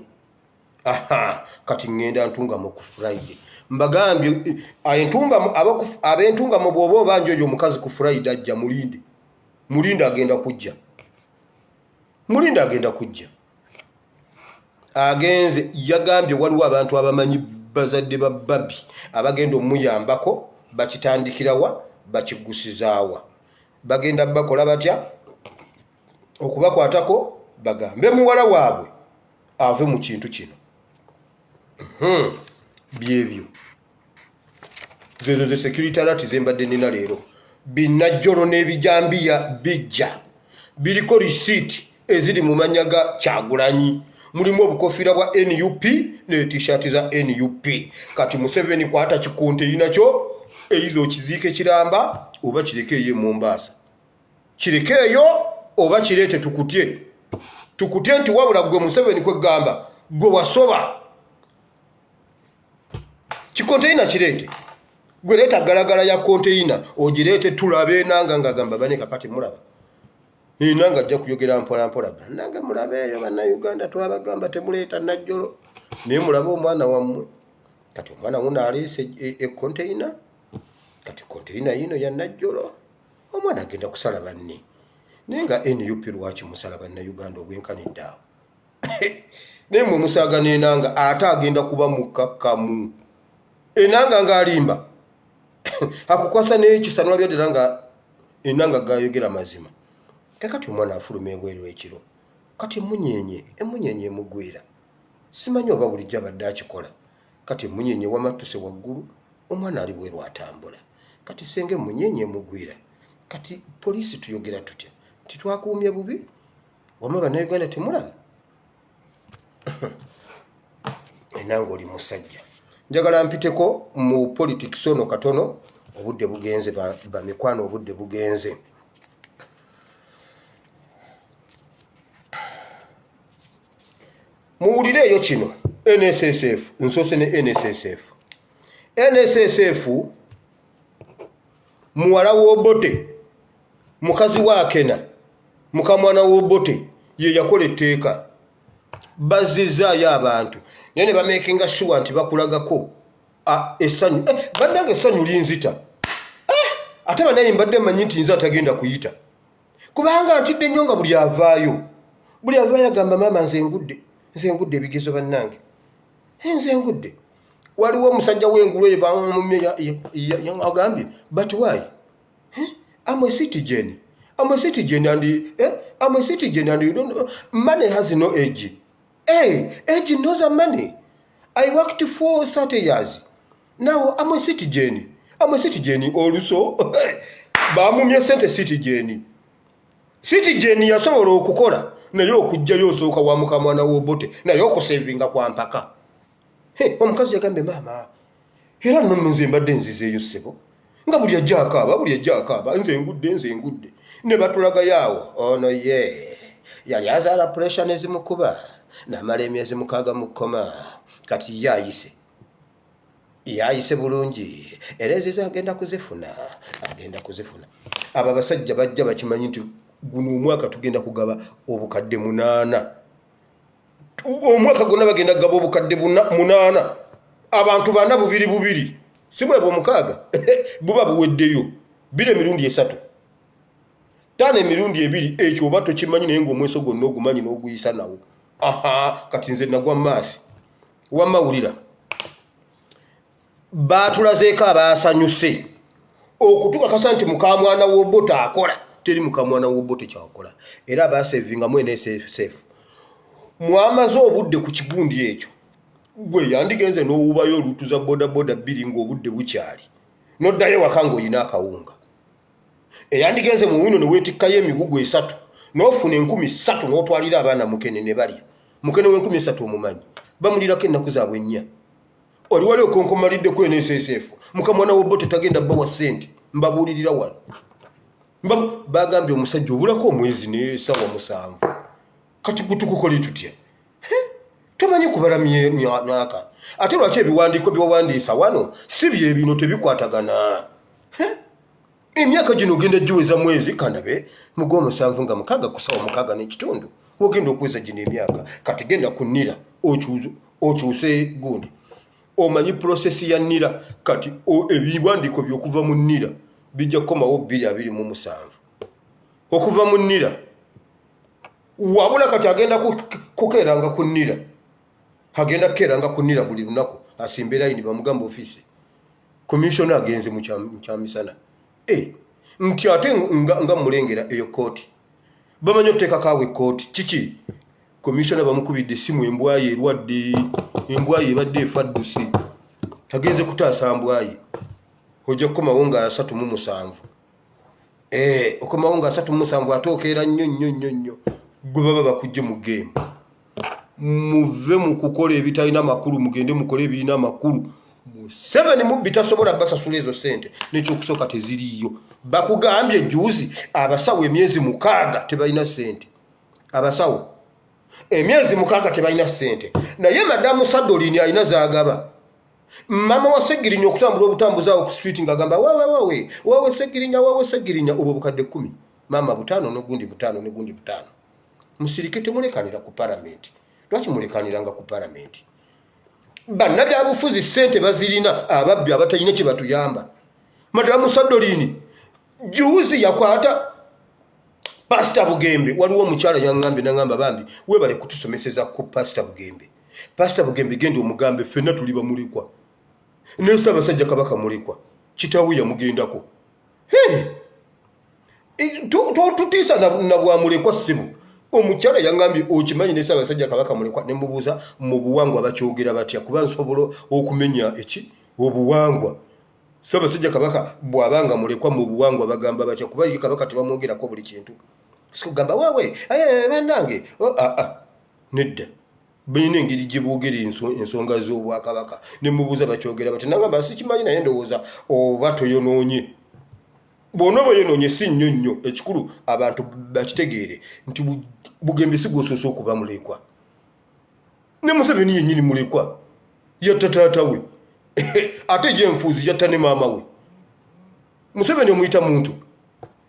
Aha, kati ŋŋenda Ntungamo ku Friday. Mbagambye Entungamo, ab'Entungamo bw'oba obanja oyo omukazi ku Friday ajja, mulinde, mulinde, agenda kujja, mulinde, agenda kujja. Agenze yagambye waliwo abantu abamanyi bazadde ba Babi abagenda omuyambako, bakitandikirawa, bakigusizaawa, bagenda bakola batya okubakwatako bagambe muwala waabwe ave mu kintu kino. Byebyo zezo ze security alert zembadde nina leero. Binajjolo n'ebijambiya bijja biriko receipt eziri mu mannya ga Kyagulanyi, mulimu obukofiira bwa NUP ne t-shirt za NUP. Kati Museveni kwata kikonteyina kyo, eyiza okiziika ekiramba oba kireke eyo e Mombasa, kireke eyo oba kireete tukutye, tukutye nti wabula gwe Museveni kwegamba gwe wasoba. Kikonteyina kireete, gwe leeta galagala ya konteyina ogireete tulabe. Enanga ng'agamba bane kakati mulaba enanga ajja kuyogera mpola mpola, nange mulabeeyo Bannayuganda twabagamba temuleeta Najjolo, naye mulabe omwana wammwe. Kati omwana wuno aleese ekonteyina, kati konteyina yiino ya Najjolo, omwana agenda kusala banne. Naye nga NUP lwaki musala Bannayuganda obwenkanidde awo? Naye mwe musaaga n'Enanga ate agenda kuba mukkakkamu. Enanga ng'alimba akukwasa n'ekisa nolabya ddala nga Enanga gayogera mazima. Kakati omwana afuluma ebweru ekiro, kati emunyenye emunyenye emugwira, simanyi oba bulijjo abadde akikola. Kati emunyenye wamattuse waggulu, omwana ali bweru atambula, kati senga emunyenye emugwira, kati poliisi tuyogera tutya nti twakuumye bubi? Wamma Bannayuganda temulaba enanga oli musajja. Njagala mpiteko mu politics ono katono, obudde bugenze bamikwano, obudde bugenze. Muwulire eyo kino NSSF, nsoose ne NSSF. NSSF muwala w'Obote, mukazi wa Akena, mukamwana w'Obote ye yakola etteeka, bazzizaayo abantu, naye ne bamakinga sure nti bakulagako essanyu. Bannange essanyu linzita, ate bannaye mbadde mmanyi nti nze atagenda kuyita, kubanga ntidde nnyo nga buli avaayo, buli avaayo agamba maama nze ngudde, nze ngudde ebigezo, bannange nze ngudde. Waliwo omusajja w'engulu eyo bamumye agambye, "But why? I'm a citizen. I'm a citizen and I'm a citizen and you don't know, money has no age. Hey, age knows money. I worked for 30 years. Now I'm a citizen. I'm a citizen." Oluso bamumye sente. Citizen, citizen yasobola okukola, naye okugjayo osooka wa mukamwana w'Obote, naye okusevinga kwa mpaka. Omukazi yagambye, "Maama, era nno nno nze mbadde nzizeeyo, ssebo, nga buli ajja akaaba, buli ajja akaaba, nze ngudde, nze ngudde." Ne batulagayo awo, ono ye yali azaala, pressure nezimukuba, n'amala emyezi 6 mu kkoma. Kati ye ayise, ye ayise bulungi, era ezizo agenda kuzifuna, agenda kuzifuna. Abo abasajja bajja bakimanyi nti guno omwaka tugenda kugaba obukadde 8. Omwaka gwonna bagenda kugaba obukadde 8, abantu bana bubiri bubiri, si bwebwe omukaaga buba buweddeyo. Biri emirundi esatu, taano emirundi ebiri. Ekyo oba tokimanyi, naye ngaomweso gwonna ogumanyi n'oguyisa nawo. Aha, kati nze nagwa maasi. Wamma wulira, baatulazeeko abaasanyuse okutukakasa nti mukamwana w'Obote akola. Teri mukamwana w'Obote kyakola. Era abasevingamu NSSF, mwamaze obudde ku kigundi ekyo. Gwe yandigenze n'owubayo oluutu za bodaboda bbiri ng'obudde bukyali, n'oddayo waka ng'olina akawunga. Eyandigenze mu wino ne weetikkayo emigugu esatu, n'ofuna 3000, n'otwalira abaana mukene ne balya. Mukene w'enkumi 3 omumanyi, bamulirako ennaku zaabwe 4. Oli wali okonkomaliddeko NSSF, mukamwana w'Obote tagenda bbawa ssente. Mbabuulirira wano. Bagambye omusajja obulako omwezi n'essaawa 7. Kati gwe tukukole tutya? Tomanyi kubala myaka. Ate lwaki ebiwandiiko byewawandiisa wano si bye bino? Tebikwatagana. Emyaka gino ogenda giweza mwezi kandabe mugwomusanvu nga 6 ku ssaawa 6:30 wogenda okuweza gino emyaka. Kati genda ku NIRA okyuse gundi. Omanyi process ya NIRA. Kati ebiwandiiko byokuva mu NIRA bijja kukomawo 2027 okuva mu NIRA. Wabula kati agenda kukeeranga ku NIRA, agenda kukeeranga ku NIRA buli lunaku, asimbe layini, bamugamba ofiisi commissioner agenze mu kyamisana. Eh, nti ate nga mulengera eyo kooti, bamanyi otuteekako awo ekkooti. Kiki? Commissioner bamukubidde essimu, embwayo erwadde, embwayo ebadde efadduse, agenze kutaasa mbwaye. Ojja kukomawo nga 37. Eh, okomawo nga 37, ate okeera nnyo nnyo nnyo nnyo. Gwe baba bakujje mu game. Muve mu kukola ebitalina makulu, mugende mukole ebirina amakulu. Museveni mubbi, tasobola basasula ezo sente. Nekyokusooka, teziriiyo. Bakugambye juzi abasawo emyezi 6 tebalina sente. Abasawo emyezi 6 tebalina sente, naye madamu Sadolini alina zagaba. Mama wa Segirinya okutambula obutambuzi awo ku street ng'agamba, "Wawe, wawe, wawe Segirinya, wawe Segirinya." Obwo bukadde 10, maama butaano, nogundi butaano, negundi butaano. Musirike, temulekanira ku palamenti. Lwaki mulekaniranga ku palamenti? Bannabyabufuzi ssente bazirina, ababbi abatalina kye batuyamba. Madamu Sadolini juzi yakwata Pasita Bugembe. Waliwo omukyala yaŋŋambye, naŋŋamba, "Bambi weebale kutusomeseza ku Pasita Bugembe. Pasita Bugembe, genda omugambe ffenna tuli bamulekwa, ne Ssaabasajja Kabaka mulekwa, kitaawe yamugendako." Hey! Tutiisa na bwamulekwa, ssebo. Omukyala yaŋŋambye, "Okimanyi ne Ssaabasajja Kabaka mulekwa?" Ne mubuuza, mu buwangwa bakyogera batya? Kuba nsobola okumenya eki obuwangwa. Ssaabasajja Kabaka bw'abanga mulekwa, mu buwangwa bagamba batya? Kuba ye Kabaka tebamwogerako buli kintu, sikugamba, "Waawe bannange." Oh, ah, ah. Nedda, balina engeri gye boogera ensonga z'obwakabaka. Ne mubuuza, bakyogera bati? Nagamba, "Sikimanyi, naye ndowooza oba toyonoonye." Bw'onooba oyonoonye si nnyo nnyo. Ekikulu abantu bakitegeere nti Bugembe si gwosoose okuba mulekwa. Ne Museveni yennyini mulekwa, yatta taata we, ate ye enfuuzi yatta ne maama we. Museveni omuyita muntu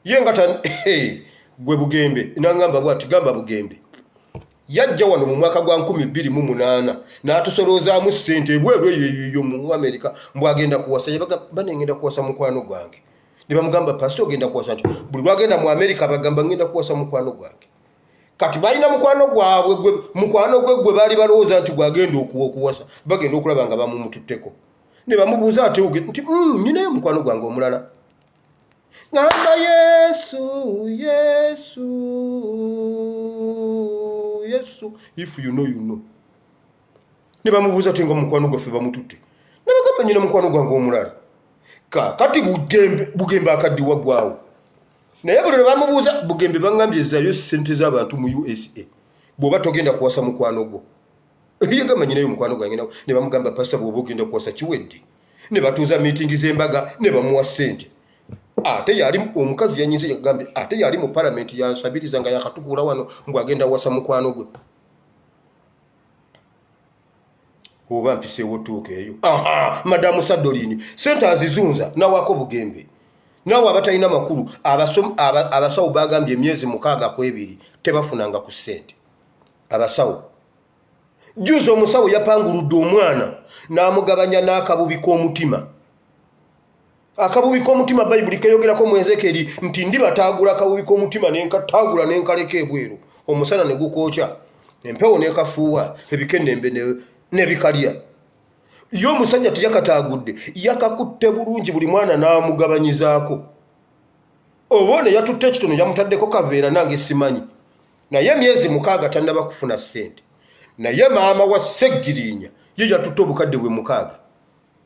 ye nga gwe Bugembe nangamba bwati, gamba Bugembe yajja wano mu mwaka gwa 2008 n'atusoloozaamu ssente ebweru eyo mu Amerika, mbwagenda kuwasa. Yabaga, "Banengenda kuwasa mukwano gwange." Ne bamugamba, "Pasita, ogenda kuwasa?" Nti buli lwagenda mu Amerika bagamba, "Ngenda kuwasa mukwano gwange." Kati balina mukwano gwabwe gwe mukwano gwe gwe baali balowooza nti gwagenda okuwasa, bagenda okulaba nga bamumututteko ne bamubuuza ate nti nyinayo mukwano gwange omulala. Ngamba Yesu, Yesu, Yesu, if you know, you know. Ne bamubuuza ate nga mukwano gwaffe bamututte, ne bagamba nyina mukwano gwange omulala. Kakati Bugembe akaddiwa gwawo, naye buli lwe bamubuuza Bugembe baŋŋambye zzayo ssente z'abantu mu USA bw'oba togenda kuwasa mukwano gwo. Yagamba nyinayo mukwano gwange, ne bamugamba pasa bw'oba ogenda kuwasa kiwedde. Ne batuuza miitingi z'embaga ne bamuwa ssente. Ate yali omukazi yanyize, yagambye ate yali mu palamenti yansabiriza nga yakatukuula wano mbu agenda wasa mukwano gwe. Oba mpiseewo tuuka eyo. Aha, madamu Sadolini sente azizunza nawako Bugembe. Naawe abatalina makulu, abasawo bagambye emyezi 62 tebafunanga ku ssente abasawo. Juzi omusawo yapanguludde omwana n'amugabanya n'akabubi k'omutima. Akabubi k'omutima Bayibuli keyogerako mu Ezekeri nti ndibataagula akabubi k'omutima nenkataagula nenkaleka ebweru, omusana ne gukookya, empewo nekafuuwa, ebikenembe nebikalya. Ye omusajja teyakataagudde, yakakutte bulungi buli mwana n'amugabanyizaako. Oba ono yatutte ekitono yamutaddeko kaveera, nange simanyi, naye emyezi 6 tannaba kufuna ssente. Naye maama wa Seggirinya ye yatutte obukadde bwe 6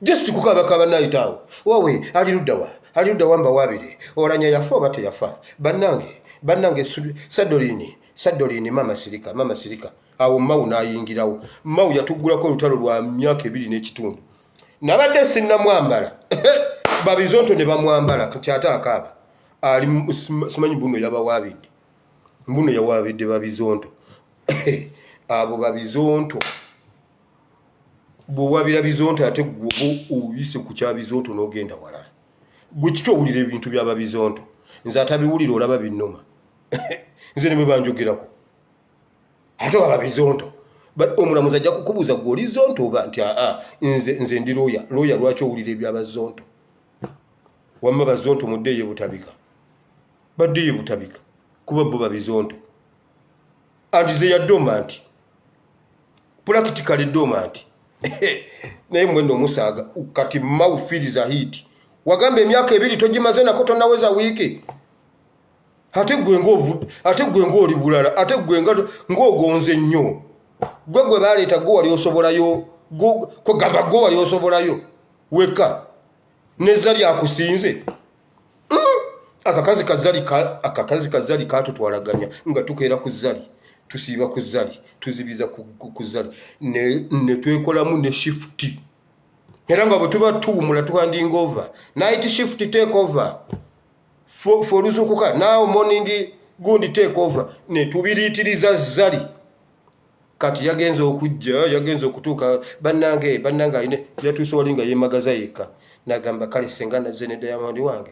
just kukaabakaaba nayitaawo. Wawe ali luddawa, ali luddawa mbawaabire Olanya yafa oba teyafa? Bannange, bannange, Sadolini, Sadolini, mama sirika, mama sirika. Awo Mawu n'ayingirawo. Mawu yatuggulako olutalo lwa myaka 2 n'ekitundu. Nabadde sinnamwambala, babizonto ne bamwambala. Kati ate akaaba ali simanyi mbuno yabawaabidde, mbuno yawaabidde babizonto. Abo babizonto bw'owabira bizonto ate gwe oba oyise ku kya bizonto n'ogenda walala. Gwe kiki owulira ebintu by'ababizonto? Nze atabiwulira olaba binnuma. Nze ne bwe banjogerako ate waba bizonto, omulamuzi ajja kukubuuza gwe oli zonto oba nti aa nze ndi looya. Looya lwaki owulira ebyabazonto? Wamma bazonto muddeeyo butabika, baddeeyo butabika kuba bo babizonto. And they are dormant, practically dormant. Naye mwena omusaaga kati mawufiriza hit wagamba emyaka 2 togimaze nako, tonaweza wiiki, ate gwe ate gwe ng'oli bulala, ate gwe ng'ogonze nnyo. Gwe baleeta gwe wali osobolayo, kwegamba gwe wali osobolayo wekka nezali akusinze. Akakazi kazali, akakazi kazali katutwalaganya nga tukeera ku zali, tusiiba ku zali, tuzibiza ku zali ne twekolamu ne shift. Era nga bwe tuba tuwumula tuhanding over, night shift take over for oluzuukuka, now morning gundi take over, ne tubiriitiriza zali. Kati yagenze okujja, yagenze okutuuka, bannange, bannange, ayine yatuuse wali nga yeemagaza yekka, nagamba kale senga nazze ne Diamond wange.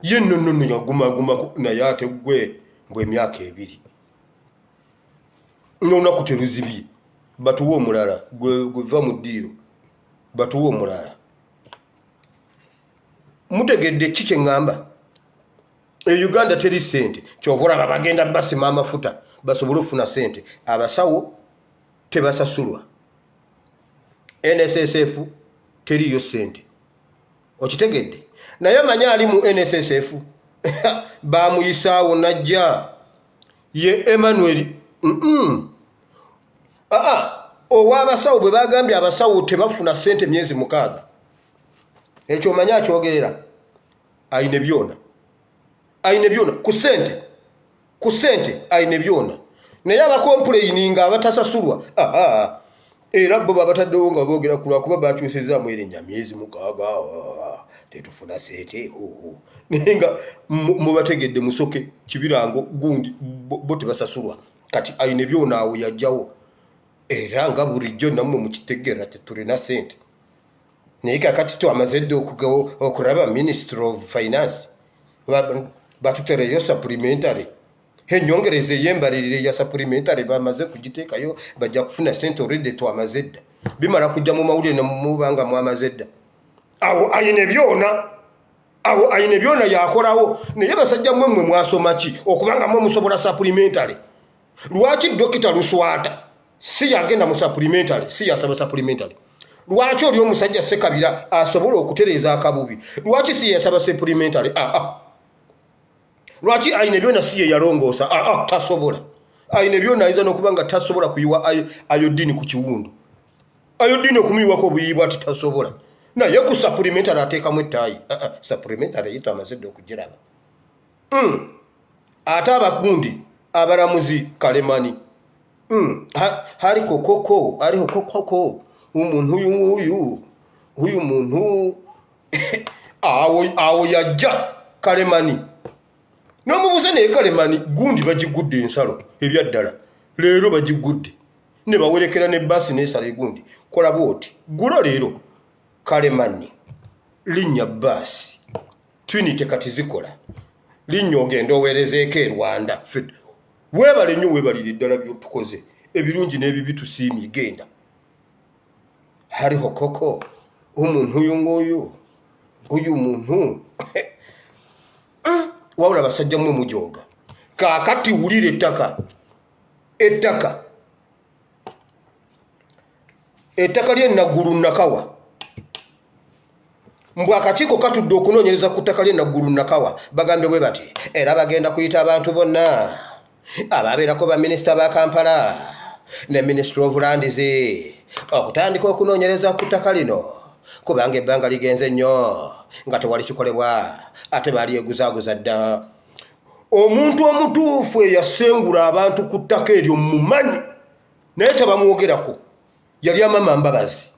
Ye nno nno nno yagumagumako, naye ate gwe mbwe emyaka 2 n'olunaku teruzibye. Batuwe omulala, gwe va mu ddiiro, batuwe omulala. Mutegedde ki kye ŋŋamba? E Uganda teri ssente, kyova olaba bagenda basima amafuta basobole okufuna ssente. Abasawo tebasasulwa, NSSF teriyo ssente, okitegedde? Naye manyi ali mu NSSF bamuyisaawo najja ye Emmanuel aa ow'abasawo. Bwe bagambye abasawo tebafuna ssente myezi 6, ekyo omanyi akyogerera ayine byona, ayine byona ku ssente, ku ssente ayine byona. Naye abacomplaininga abatasasulwa, aha, era bo babataddewo nga boogera ku lwakuba bakyusizaamu erinnya. Myezi 6 tetufuna ssente, naye nga mubategedde musoke kibirango gundi bo tebasasulwa. Kati ayine byona awo yajjawo, era nga bulijjo nammwe mukitegeera tetulina ssente. Naye kakati twamaze dda okulaba Ministry of Finance batutereyo supplementary, enyongereza ey'embalirira eya supplementary bamaze kugiteekayo, bajja kufuna sente. Already twamaze dda, bimala kujja mu mawulire nemuba nga mwamaze dda. Awo ayine byona. Awo ayina byona yakolawo. Naye basajja mmwe, mmwe mwasoma ki okubanga mmwe musobola supplementary? Lwaki Dokita Luswata si yagenda mu supplementary, si yasaba supplementary? Lwaki oli omusajja Sekabira asobola okutereeza akabubi, lwaki si yasaba supplementary? Ah, ah. Lwaki ayina byona si ye yalongoosa? Ah, ah, tasobola. Ayina byona ayinza n'okuba nga tasobola kuyiwa iodine ku kiwundu, iodine okumuyiwako obuyibwa ati tasobola, naye ku supplementary ateekamu ettaayi. Ah, ah, supplementary yita amazidde okugiraba. Ate abagundi abalamuzi kalemani, Hariko koko ariho koko umuntu uyu nguyu uyu muntu awo awo yajja kalemani n'omubuuza, naye kalemani gundi bagigudde ensalo ebyaddala leero bagigudde ne bawerekera ne baasi n'esala egundi. Kola bwoti, gulo leero kalemani linnya baasi Trinity kati zikola linnya ogenda oweerezeeko e Rwanda. Weebale nnyo, weebalire ddala byotukoze ebirungi n'ebibi, tusiimye. Genda hariho koko umuntu uyu nguyu uyu muntu. Wabula basajja mmwe mujooga. Kaakati wulira, ettaka ly'enaggulu Nakawa, mbw akakiiko katudde okunoonyereza ku ttaka ly'enaggulu Nakawa. Bagambye bwe bati era bagenda kuyita abantu bonna ababeerako baminisita ba Kampala ne Ministry of Lands okutandika okunoonyereza ku ttaka lino, kubanga ebbanga ligenze nnyo nga tewali kikolebwa, ate baalyeguzaaguza dda. Omuntu omutuufu eyasengula abantu ku ttaka eryo mumanyi, naye tebamwogerako, yali Amama Mbabazi.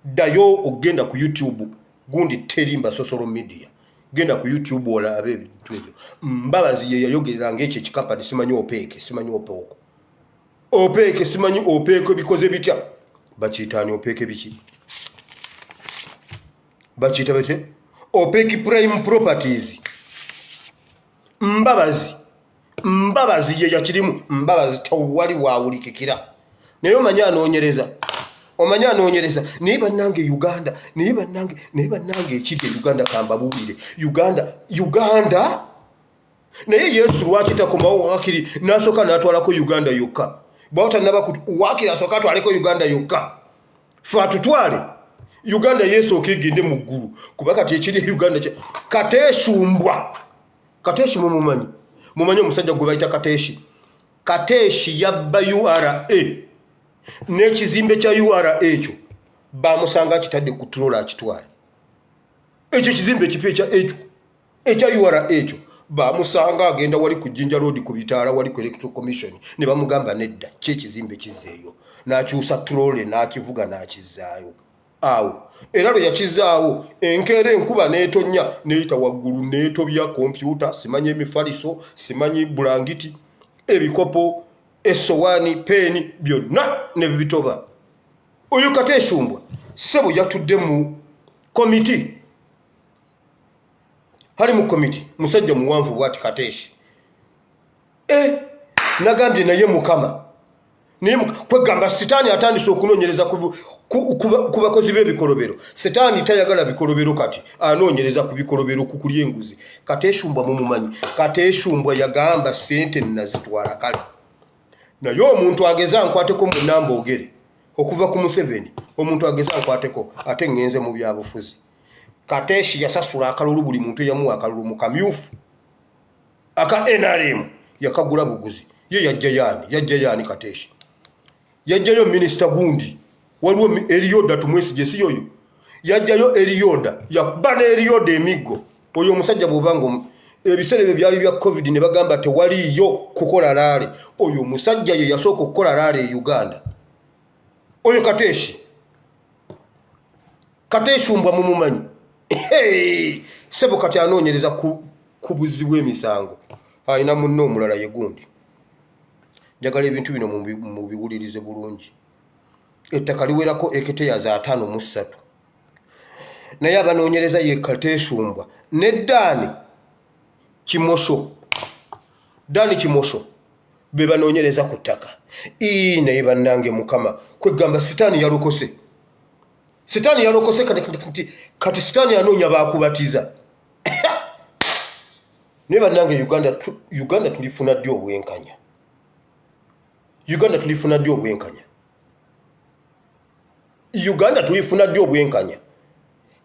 Ddayo okugenda ku YouTube gundi terimba social media, genda ku YouTube olabe ebintu ebyo. Mbabazi ye yayogereranga ekyo ekikampani, simanyi opeeke, simanyi opeoko, opeeke, simanyi opeeko bikoze bitya, bakiyitaani opeeke, biki bakiyita batya, Opec Prime Properties. Mbabazi ye yakirimu. Mbabazi tewali wawulikikira, naye omanyi anoonyereza, omanyi anoonyereza. Naye bannange Uganda, naye bannange, naye bannange ekiri e Uganda, kambabuulire, Uganda, Uganda. Naye Yesu lwaki takomawo wakiri nasooka n'atwalako Uganda yokka? Bwaba tanaba, wakiri asooka atwaleko Uganda yokka, fe atutwale Uganda, Yesu okegende mu ggulu, kuba kati ekiri e Uganda. Kateesumbwa, Kateeshi mumumanyi, mumanyi omusajja gwe bayita Kateeshi. Kateeshi yabba URA n'ekizimbe kya URA ekyo, bamusanga akitadde ku trolley akitwala. Ekyo ekizimbe ekipya ekya ekyo ekya URA ekyo, bamusanga agenda wali ku Jinja Road ku bitaala wali ku Electoral Commission, ne bamugamba nedda, ki ekizimbe kizzeeyo, n'akyusa trolley n'akivuga n'akizzaayo awo. Era lwe yakizaawo, enkeera enkuba n'etonnya n'eyita waggulu n'etobya kompyuta, simanyi emifaliso, simanyi bulangiti, ebikopo, essowaani, peeni, byonna ne bibitoba. Oyo Kateesumbwa ssebo yatudde mu komiti, ali mu komiti, musajja muwanvu bwati, Kateeshi. E nagambye naye Mukama, naye kwegamba Sitaani atandise okunoonyereza ku bakozi b'ebikolobero. Sitaani tayagala bikolobero, kati anoonyereza ku bikolobero, ku kulya enguzi. Kateesumbwa mumumanyi. Kateesumbwa yagamba sente nazitwala kale, naye omuntu ageze ankwateko mu namba ogere okuva ku Museveni, omuntu ageze ankwateko ate ŋŋenze mu byabufuzi. Kateeshi yasasula akalulu, buli muntu eyamuwa akalulu mu kamyufu aka NRM yakagula buguzi. Ye yajja yaani? Yajja yaani Kateeshi? Yajjayo minisita gundi, waliwo Erioda Tumwesige, si yoyo yajjayo Erioda? Yakuba ne Erioda emiggo. Oyo omusajja bw'obanga ebiseera ebyo byali bya COVID ne bagamba tewaliiyo kukola rally, oyo omusajja ye yasooka okukola rally e Uganda, oyo Kateeshi. Kateeshumbwa mumumanyi sebo. Kati anoonyereza ku buzzi bw'emisango, alina munne omulala ye gundi. Njagala ebintu bino mubiwulirize bulungi. Ettaka liwerako eketeya 53, naye abanoonyereza ye Kateesumbwa ne Daani Kimosho. Daani Kimosho be banoonyereza ku ttaka. Ii, naye bannange Mukama, kwegamba Sitaani yalokose, Sitaani yalokose. Kati Sitaani anoonya bakubatiza. Naye bannange, Uganda, Uganda tulifuna ddi obwenkanya? Uganda tulifuna ddi obwenkanya? Uganda tulifuna ddi obwenkanya?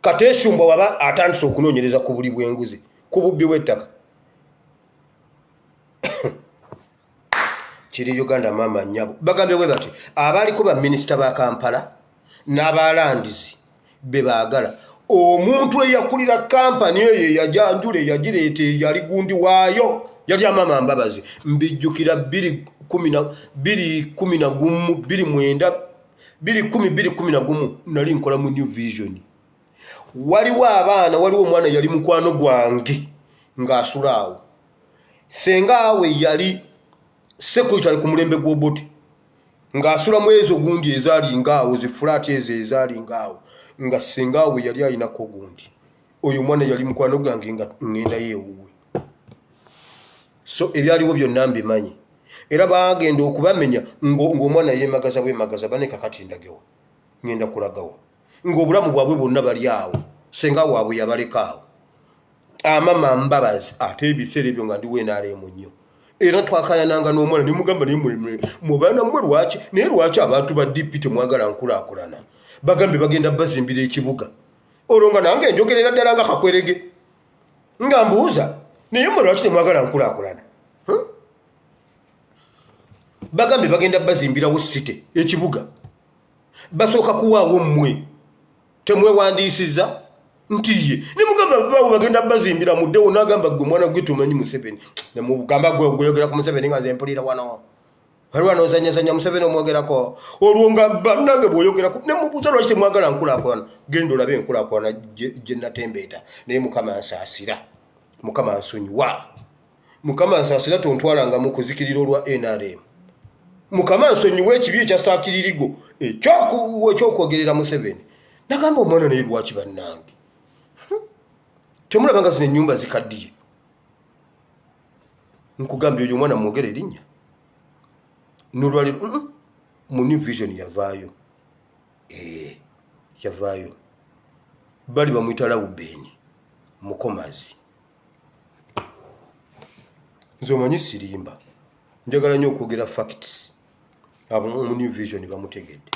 Kateeshumbwa waba atandise okunoonyereza ku buli bw'enguzi, ku bubbi bw'ettaka kiri Uganda. Maama nnyabo, bagambye bwe bati abaaliko baminisita ba Kampala n'abalandizi be baagala omuntu eyakulira kampani eyo, eyajanjula, eyagireeta, eyali gundi waayo, yali Amama Mbabazi. Mbijjukira 2011, 29, 210, 211, nali nkola mu New Vision. Waliwo abaana, waliwo omwana yali mukwano gwange ng'asula awo. Senga awe yali secretary ku mulembe gw'Obote, ng'asula mu ezo gundi ezaali ngaawo, zi flat ezo ezaali ngaawo, nga senga awe yali alinako gundi. Oyo omwana yali mukwano gwange, nga ŋŋendayo ewuwe. So ebyaliwo byonna mbimanyi, era bagenda okubamenya ng'omwana yeemagaza bwemagaza. Bane, kakati ndagewo, ŋŋenda kulagawo ng'obulamu bwabwe bwonna bali awo, senga waabwe yabaleka awo, Amama Mbabazi. Ate ebiseera ebyo nga ndiwo NRM nnyo, era twakayananga n'omwana nemugamba, naye mubaana mmwe lwaki, naye lwaki abantu ba DP temwagala nkulaakulana? Bagambye bagenda bazimbira ekibuga. Olwo nga nange njogerera ddala nga kakwerege, nga mbuuza, naye mmwe lwaki temwagala nkulaakulana? Bagambye bagenda bazimbirawo city, ekibuga. Basooka kuwaawo mmwe, temwewandiisiza nti ye nemugamba vaawo, bagenda bazimbira muddewo. Nagamba, gwe mwana gwe tumanyi Museveni. Nemugamba, gwe gweyogera ku Museveni nga nze mpulira wano, waliwo nozanyazanya Museveni omwogerako. Olwo nga bannange bwoyogerako, nemubuuza lwaki temwagala nkulaakulana. Genda olabe enkulaakulana gye natembeeta. Naye Mukama nsaasira, Mukama nsonyiwa, Mukama nsaasira, tontwalanga mu kuzikirira olwa NRM. Mukama nsonyiwa ekibi ekya saakiririgo ekyokwogerera Museveni. Nagamba omwana, naye lwaki bannange temulaba nga zino ennyumba zikaddiye? Nkugambye, oyo omwana mwogere erinnya nolwaliro mu New Vision yavaayo. Eh, yavaayo, bali bamuyita Lawubeeni Mukomazi. Nze omanyi sirimba, njagala nnyo okwogera facts. Abo mu New Vision bamutegedde.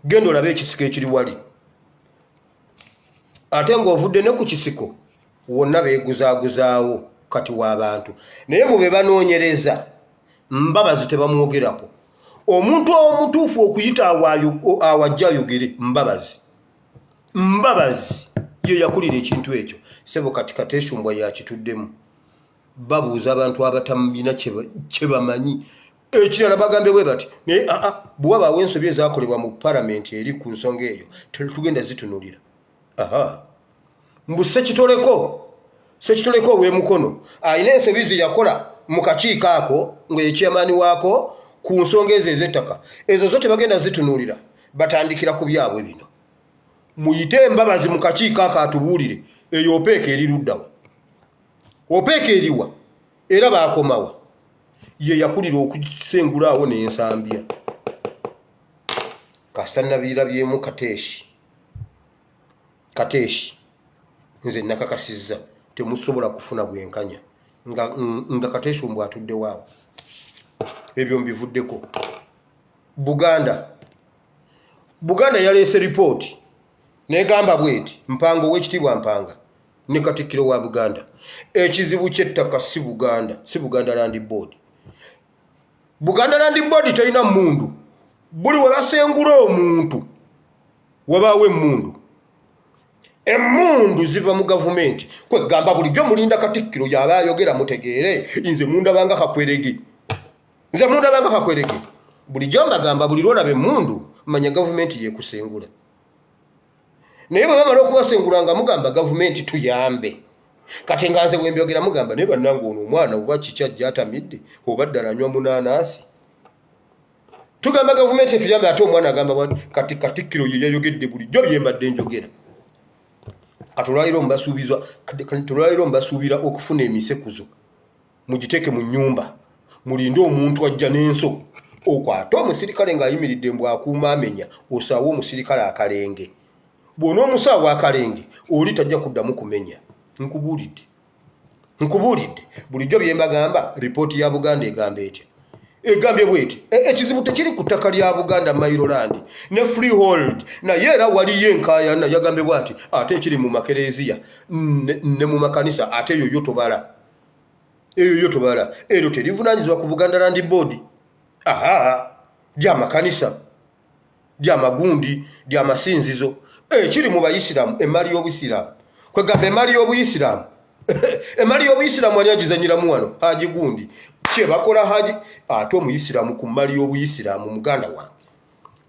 Genda olabe ekisiko ekiri wali, ate ng'ovudde ne ku kisiko wonna beeguzaaguzaawo kati w'abantu. Naye mu be banoonyereza, Mbabazi tebamwogerako. Omuntu omutuufu okuyita awajja ayogere Mbabazi. Mbabazi ye yakulira ekintu ekyo, sebo. Kati Kateeshumbwa yakituddemu, babuuza abantu abatamina kye bamanyi. Ekirala bagambye bwe bati, naye aa bwe wabaawo ensobi ezakolebwa mu palamenti eri ku nsonga eyo, tetugenda zitunulira. Aha, mbu Sekitoleko, Sekitoleko ow'emukono alina ensobi ze yakola mu kakiiko ako nga ye chairman waako ku nsonga ezo ez'ettaka. Ezo zo tebagenda zitunuulira, batandikira ku byabwe bino. Muyite Embabazi mu kakiiko ako atubuulire eyo opeeka eri luddawa, opeeka eriwa, era baakomawa. Ye yakulira okusengula awo n'ensambya. Kasita nabirabyemu Kateeshi, Kateeshi nze nakakasizza temusobola kufuna bwenkanya nga, nga Kateeshi ombw atuddewo awo. Ebyo mbivuddeko. Buganda, Buganda yaleese ripooti negamba bweti: Mpanga, owekitiibwa Mpanga ne Katikkiro wa Buganda, ekizibu ky'ettaka si Buganda, si Buganda Land Board. Buganda Land Board terina mmundu. Buli we basengula omuntu wabaawo emmundu. Emmundu ziva mu gavumenti. Kwegamba bulijjo mulinda Katikkiro yaba ayogera mutegeere. Nze mundabanga kakwerege, nze mundabanga kakwerege. Bulijjo mbagamba, buli lwolaba emmundu manya gavumenti yekusengula. Naye bwe bamala okubasengula nga mugamba gavumenti tuyambe. Kati nga nze bwembyogera mugamba, naye bannange ono omwana oba kiki ajja atamidde, oba ddala anywa munaanaasi? Tugamba gavumenti etuyambe, ate omwana agamba bwati. Kati Katikkiro ye yayogedde bulijjo byembadde njogera. Kati olwaliro mbasuubizwa, kati olwaliro mbasuubira okufuna emisekuzo, mugiteeke mu nnyumba, mulinde omuntu ajja n'enso. Okwate omusirikale ng'ayimiridde mbw akuuma amenya, osaawe omusirikale akalenge. Bw'onoomusaawa akalenge oli tajja kuddamu kumenya. Nkubuulidde, nkubuulidde bulijjo bye mbagamba. Ripooti ya Buganda egamba etya? Egambye bweti, ekizibu tekiri ku ttaka lya Buganda Mailo Land ne freehold, naye era waliyo enkaayana. Yagambye bwati, ate ekiri mu makereziya ne mu makanisa, ate eyo yo tobala, eyo yo tobala, eryo terivunaanyizibwa ku Buganda Land Board. Aha, lyamakanisa, lyamagundi, lyamasinzizo. Ekiri mu bayisiraamu, emmaali y'obusiraamu, kwegamba emmaali y'obuyisiraamu, emmaali y'obuyisiraamu ani agizanyiramu wano? Haji gundi kyebakola haji, ate omuyisiraamu ku mmaali y'obuyisiraamu, muganda wange,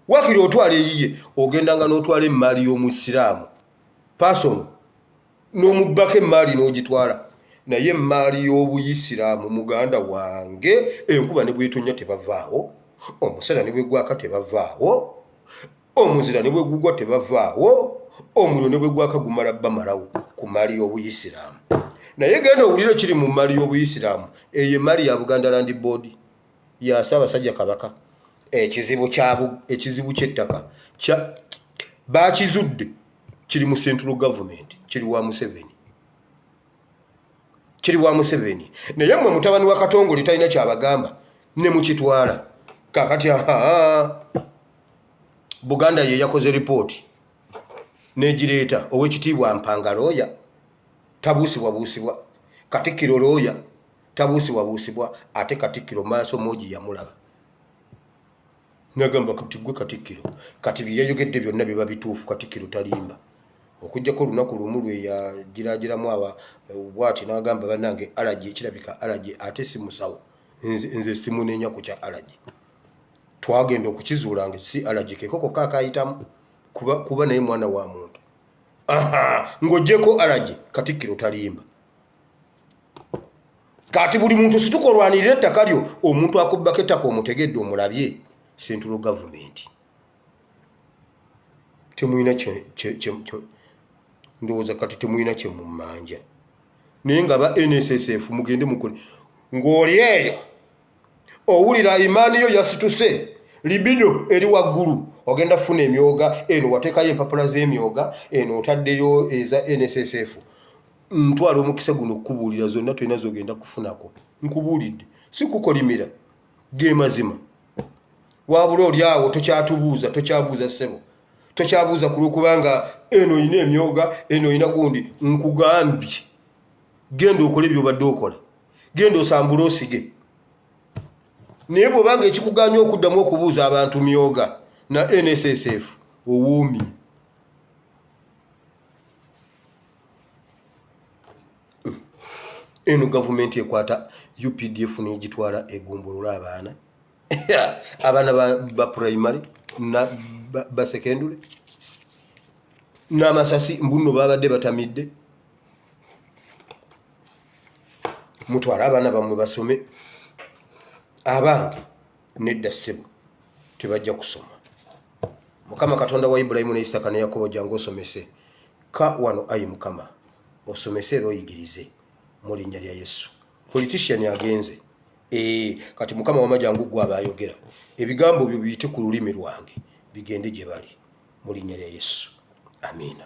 wakiri otwala eyiye, ogendanga n'otwala emmaali y'omusiraamu pasono n'omubbako emmaali n'ogitwala. Naye emmaali y'obuyisiraamu, muganda wange, enkuba ne bwetonya tebavaawo, omusana ne bwegwaka tebavaawo, omuzira ne bwegugwa tebavaawo, omuliro ne bwegwaka gumala bamalawo ku mmaali y'obuyisiraamu. Naye genda owulire ekiri mu mmaali y'obuyisiraamu. Eyo emmaali ya Buganda Land Board, ya Ssaabasajja Kabaka. Ekizibu ekizibu ky'ettaka bakizudde, kiri mu central government, kiri wa Museveni, kiri wa Museveni. Naye mmwe mutabani wa Katongole talina kyabagamba ne mukitwala. Kakati aha, Buganda ye yakoze ripooti n'egireeta. Owekitiibwa Mpanga looya, tabuusibwabuusibwa. Katikkiro looya, tabuusibwabuusibwa. Ate Katikkiro maaso moogi yamulaba nagamba kati gwe Katikkiro, kati byeyayogedde byonna biba bituufu. Katikkiro talimba, okuggyako olunaku lumu lwe yagiragiramu aba bwati n'agamba bannange allergy, kirabika allergy, ate si musawo. Nze simunenya ku kya allergy. Twagenda okukizuula nga si allergy, keko kokka akayitamu kuba naye mwana wa muntu. Ng'oggyeko allergy, Katikkiro talimba. Kati buli muntu situka olwanirira ettaka lyo. Omuntu akubbako ettaka omutegedde, omulabye. Central government temulina, ndowooza kati temulina kyemumanja, naye nga ba NSSF mugende mukole. Ng'oli eyo owulira imaani yo yasituse, libido eri waggulu, ogenda funa emyoga. Eno wateekayo empapula z'emyoga, eno otaddeyo eza NSSF. Ntwala omukisa guno okukubuulira zonna tolina zogenda kufunako. Nkubuulidde, si kukolimira, ge mazima. Wabula oli awo tokyatubuuza, tokyabuuza ssebo, tokyabuuza ku lwokubanga eno oyina emyoga, eno oyina gundi. Nkugambye, genda okole byobadde okola, genda osambule osige. Naye bw'obanga ekikuganya okuddamu okubuuza abantu myoga na NSSF, owuumye. Eno gavumenti ekwata UPDF negitwala egumbulula abaana, abaana ba primary na ba secondary n'amasasi, mbuno babadde batamidde. Mutwale abaana bammwe basome. Abange nedda ssebo, tebajja kusoma. Mukama Katonda wa Ibulayimu ne Isaka ne Yakobo, jangu osomese ka wano. Ayi Mukama, osomese era oyigirize mu linnya lya Yesu. Politician agenze. Kati Mukama wama, jangu gwe abayogera ebigambo byo biyite ku lulimi lwange bigende gye bali mu linnya lya Yesu, amiina.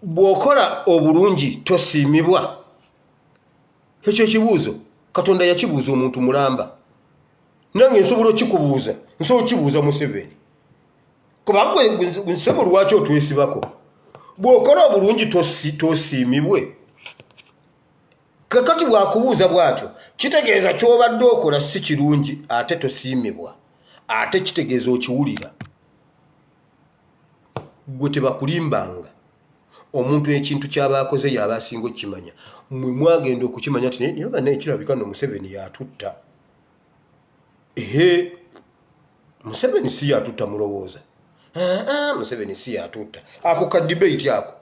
Bw'okola obulungi tosiimibwa? Ekyo ekibuuzo Katonda yakibuuza omuntu mulamba. Nange nsobola okikubuuza, nsobola okukibuuza Museveni, kubanga nsebo lwaki otwesibako? Bw'okola obulungi tosiimibwe? Kakati bw'akubuuza bw'atyo, kitegeeza ky'obadde okola si kirungi, ate tosiimibwa, ate kitegeeza okiwulira. Gwe tebakulimbanga. Omuntu ekintu kyaba akoze yaba asinga okukimanya. Mwe mwagenda okukimanya nti naye bannaye kirabika nno Museveni yatutta. Ehe, Museveni si yatutta? Mulowooza Museveni si yatutta? Ako ka debate ako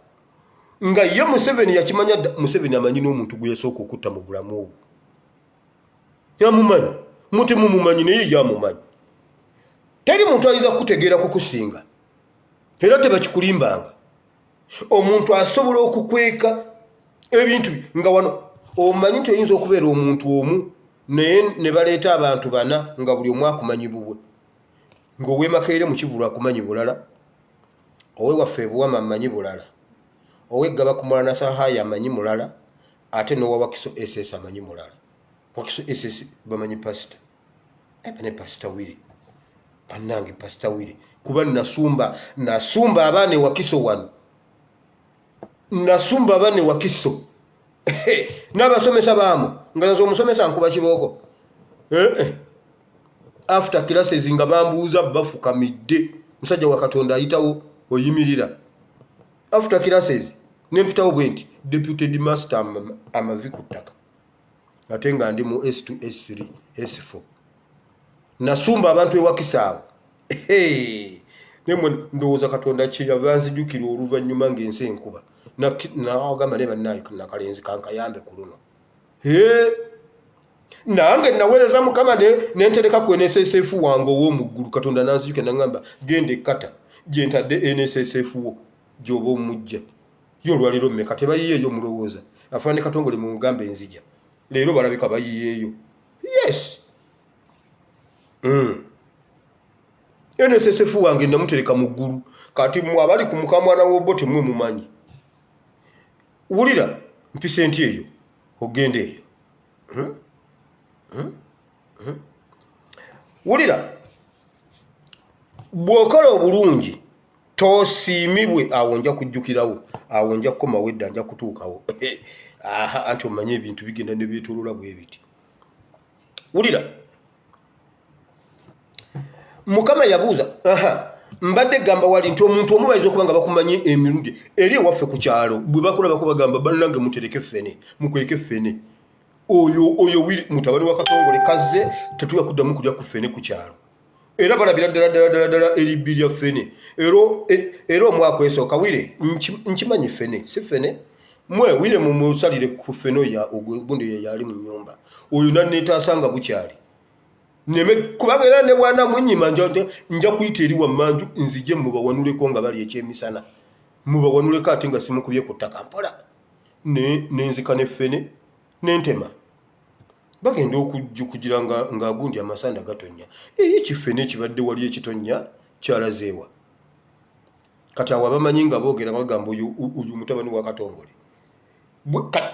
nga ye Museveni yakimanya dda. Museveni amanyi n'omuntu gwe yasooka okutta mu bulamu obwo, yamumanyi. Mutemumumanyi, naye yamumanyi. Teri muntu ayinza kukutegeera kukusinga, era tebakikulimbanga. Omuntu asobola okukweka ebintu nga wano omanyi nti oyinza okubeera omuntu omu, naye ne baleeta abantu bana nga buli omu akumanyi bubwe, ng'ow'e Makerere mu kivulu akumanyi bulala. Owewaffe ebuwama amanyi bulala, oweggaba ku Maranatha High amanyi mulala ate n'owa Wakiso SS amanyi mulala. Wakiso SS bamanyi pasita eba ne pasita Willy, bannange pasita Willy kuba nasumba nasumba abaana e Wakiso wano, nasumba abaana e Wakiso n'abasomesa baamu nga nze omusomesa nkuba kibooko eh, eh. After classes nga bambuuza bafukamidde, musajja wa Katonda ayitawo oyimirira after classes nempitawo bwe nti deputy master amavi ku ttaka ate nga ndi mu S2 S3 S4 nasumba abantu ewakisaawo. Nemwe ndowooza Katonda kyeyava nzijukira oluvannyuma ng'ensi enkuba nagamba ne bannaye nakalenzi kankayambe ku luno. Nange naweereza Mukama nentereka ku NSSF wange ow'omu ggulu. Katonda nanzijukira nagamba genda ekkata gye ntadde NSSF wo gy'oba omujja ye olwaleero mmeka tebayiyeeyo mulowooza afaane Katongole mumugambe enzija leero balabika bayiyeeyo. Yes. NSSF wange namutereka mu ggulu. Kati mwe abali ku mukamwana w'obo temwe mumanyi wulira mpise nti eyo ogenda eyo. Wulira bw'okola obulungi tosiimibwe, awo nja kujjukirawo, awo nja kukomawo edda nja kutuukawo. Aha, anti omanye ebintu bigenda ne byetoloola bwe biti. Wulira Mukama yabuuza, aha mbadde gamba wali nti omuntu omu bayinza okuba nga bakumanyi emirundi eri ewaffe ku kyalo bwe bakulabako bagamba bannange mutereke ffene mukweke ffene oyo oyo wiri mutabani wa Katongole kazze tetuya kuddamu kulya ku ffene ku kyalo era balabira ddala ddala ddala ddala eribbi lya ffene era omwaka esooka wire nkimanyi ffene si ffene mwe wire mumusalire ku ffene oyo gundi yali mu nnyumba oyo nanneetaasa nga bukyali neme kubanga era ne bwana munyima nja kuyita eri wammanju nzije mubawanuleko nga bali ekyemisana mubawanuleko ate nga simukubye ku ttaka mpola nenzika ne ffene nentema bagenda okugira nga agundi amasanda gatonnya eyo ekifene ekibadde wali ekitonnya kyalazeewa. Kati awo abamanyi nga boogera bagamba oyo mutabani wa Katongole.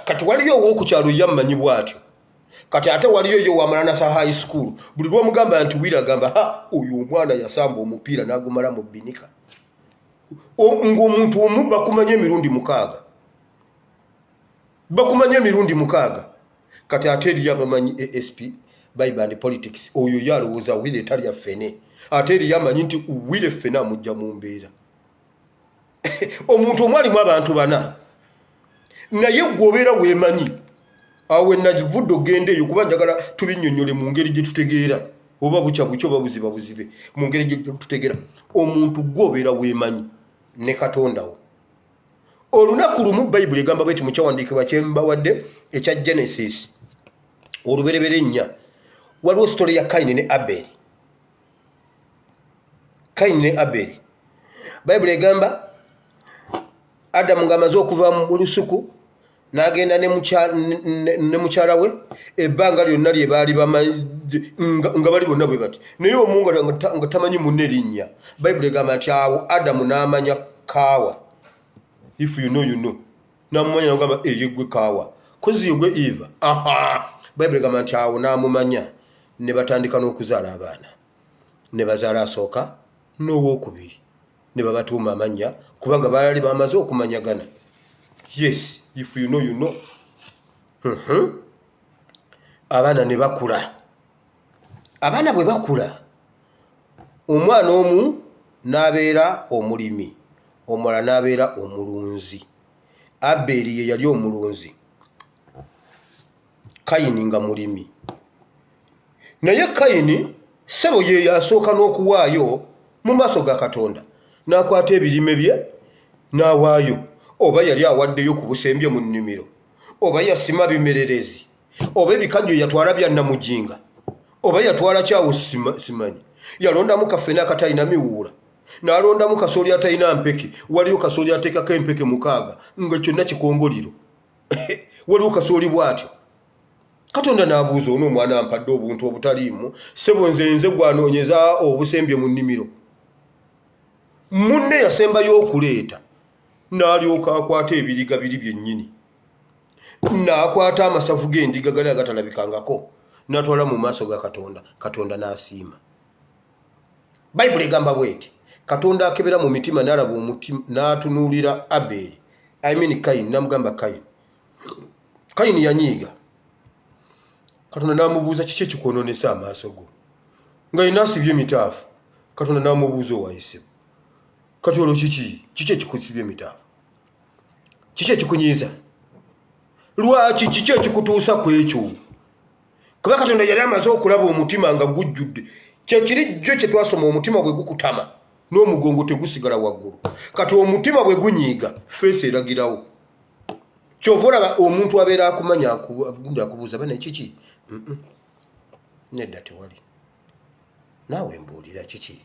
Kati waliyo ow'okukyalo ye ammanyi bw'atyo. Kati ate waliyo ye owa Maranatha High School buli lw'omugamba nti Wira agamba ha oyo omwana yasamba omupiira n'agumala mu bbinika. Ng'omuntu omu bakumanya emirundi 6, bakumanya emirundi 6. Kati ate eriyo abamanyi ASP Bible and Politics, oyo ye alowooza Wire etalya ffene, ate eriyo amanyi nti Wire ffene amujja mu mbeera. Omuntu omu alimu abantu bana, naye gwe obeera weemanyi. Awo we navudde okugenda eyo kuba njagala tubinnyonnyole mu ngeri gye tutegeera, oba bukya bukya oba buziba buzibe, mu ngeri gye tutegeera. Omuntu gwe obeera weemanyi ne Katonda wo. Olunaku lumu Bayibuli egamba bweti mu kyawandiikibwa kye mbawadde ekya Genesis olubereberye 4, waliwo sitole ya Kayini ne Aberi. Kayini ne Aberi, Bayibuli egamba Adamu ng'amaze okuva mu lusuku n'agenda ne mukyala we ebbanga lyonna lye baali bamanyi nga bali bonna bwe bati, naye omu nga tamanyi munne erinnya. Bayibuli egamba nti awo Adamu n'amanya Kaawa. If you know, you know. N'amumanya n'agamba eyo gwe Kaawa, kozi yo gwe Eva. Aha, Bayibuli egamba nti awo n'amumanya ne batandika n'okuzaala abaana, ne bazaala asooka n'owookubiri ne babatuuma amannya kubanga baali bamaze okumanyagana. Yes, if you know, you know. Abaana ne bakula. Abaana bwe bakula, omwana omu n'abeera omulimi, omulala n'abeera omulunzi. Aberi ye yali omulunzi, Kayini nga mulimi. Naye Kayini ssebo ye yasooka n'okuwaayo mu maaso ga Katonda, n'akwata ebirime bye n'awaayo. Oba yali awaddeyo ku busembye mu nnimiro, oba yasima bimererezi, oba ebikajjo yatwala bya nnamujinga, oba yatwala kyawo simanyi. Yalondamu kafene akatalina miwuula, n'alondamu kasooli atalina mpeke. Waliwo kasooli ateekako empeke 6 nga kyonna kikongoliro. Waliwo kasooli bw'atyo. Katonda n'abuuza ono omwana ampadde obuntu obutaliimu, ssebo nze nze gwanoonyeza obusembye mu nnimiro. Munne yasembayo okuleeta n'alyoka akwata ebiriga biri byennyini, n'akwata amasavu g'endiga gali agatalabikangako, n'atwala mu maaso ga Katonda, Katonda n'asiima. Bayibuli egamba bweti, Katonda akebera mu mitima n'alaba omutima, n'atunuulira Abeli, I mean Kayini, n'amugamba Kayini. Kayini yanyiiga. Katonda n'amubuuza, kiki ekikwonoonesa amaaso go? Nga yenna asibye emitaafu. Katonda n'amubuuza, owayisibwa kati olwo kiki? Kiki ekikusibye emitaafu? Kiki ekikunyiiza? Lwaki? Kiki ekikutuusa ku ekyo? Kuba Katonda yali amaze okulaba omutima nga gujjudde kyekiri jjo kye twasoma, omutima bwe gukutama n'omugongo tegusigala waggulu. Kati omutima bwe gunyiiga, face eragirawo. Kyova olaba omuntu abeera akumanya gundi akubuuza, bane kiki? Nedda, tewali. Naawe mbuulira kiki?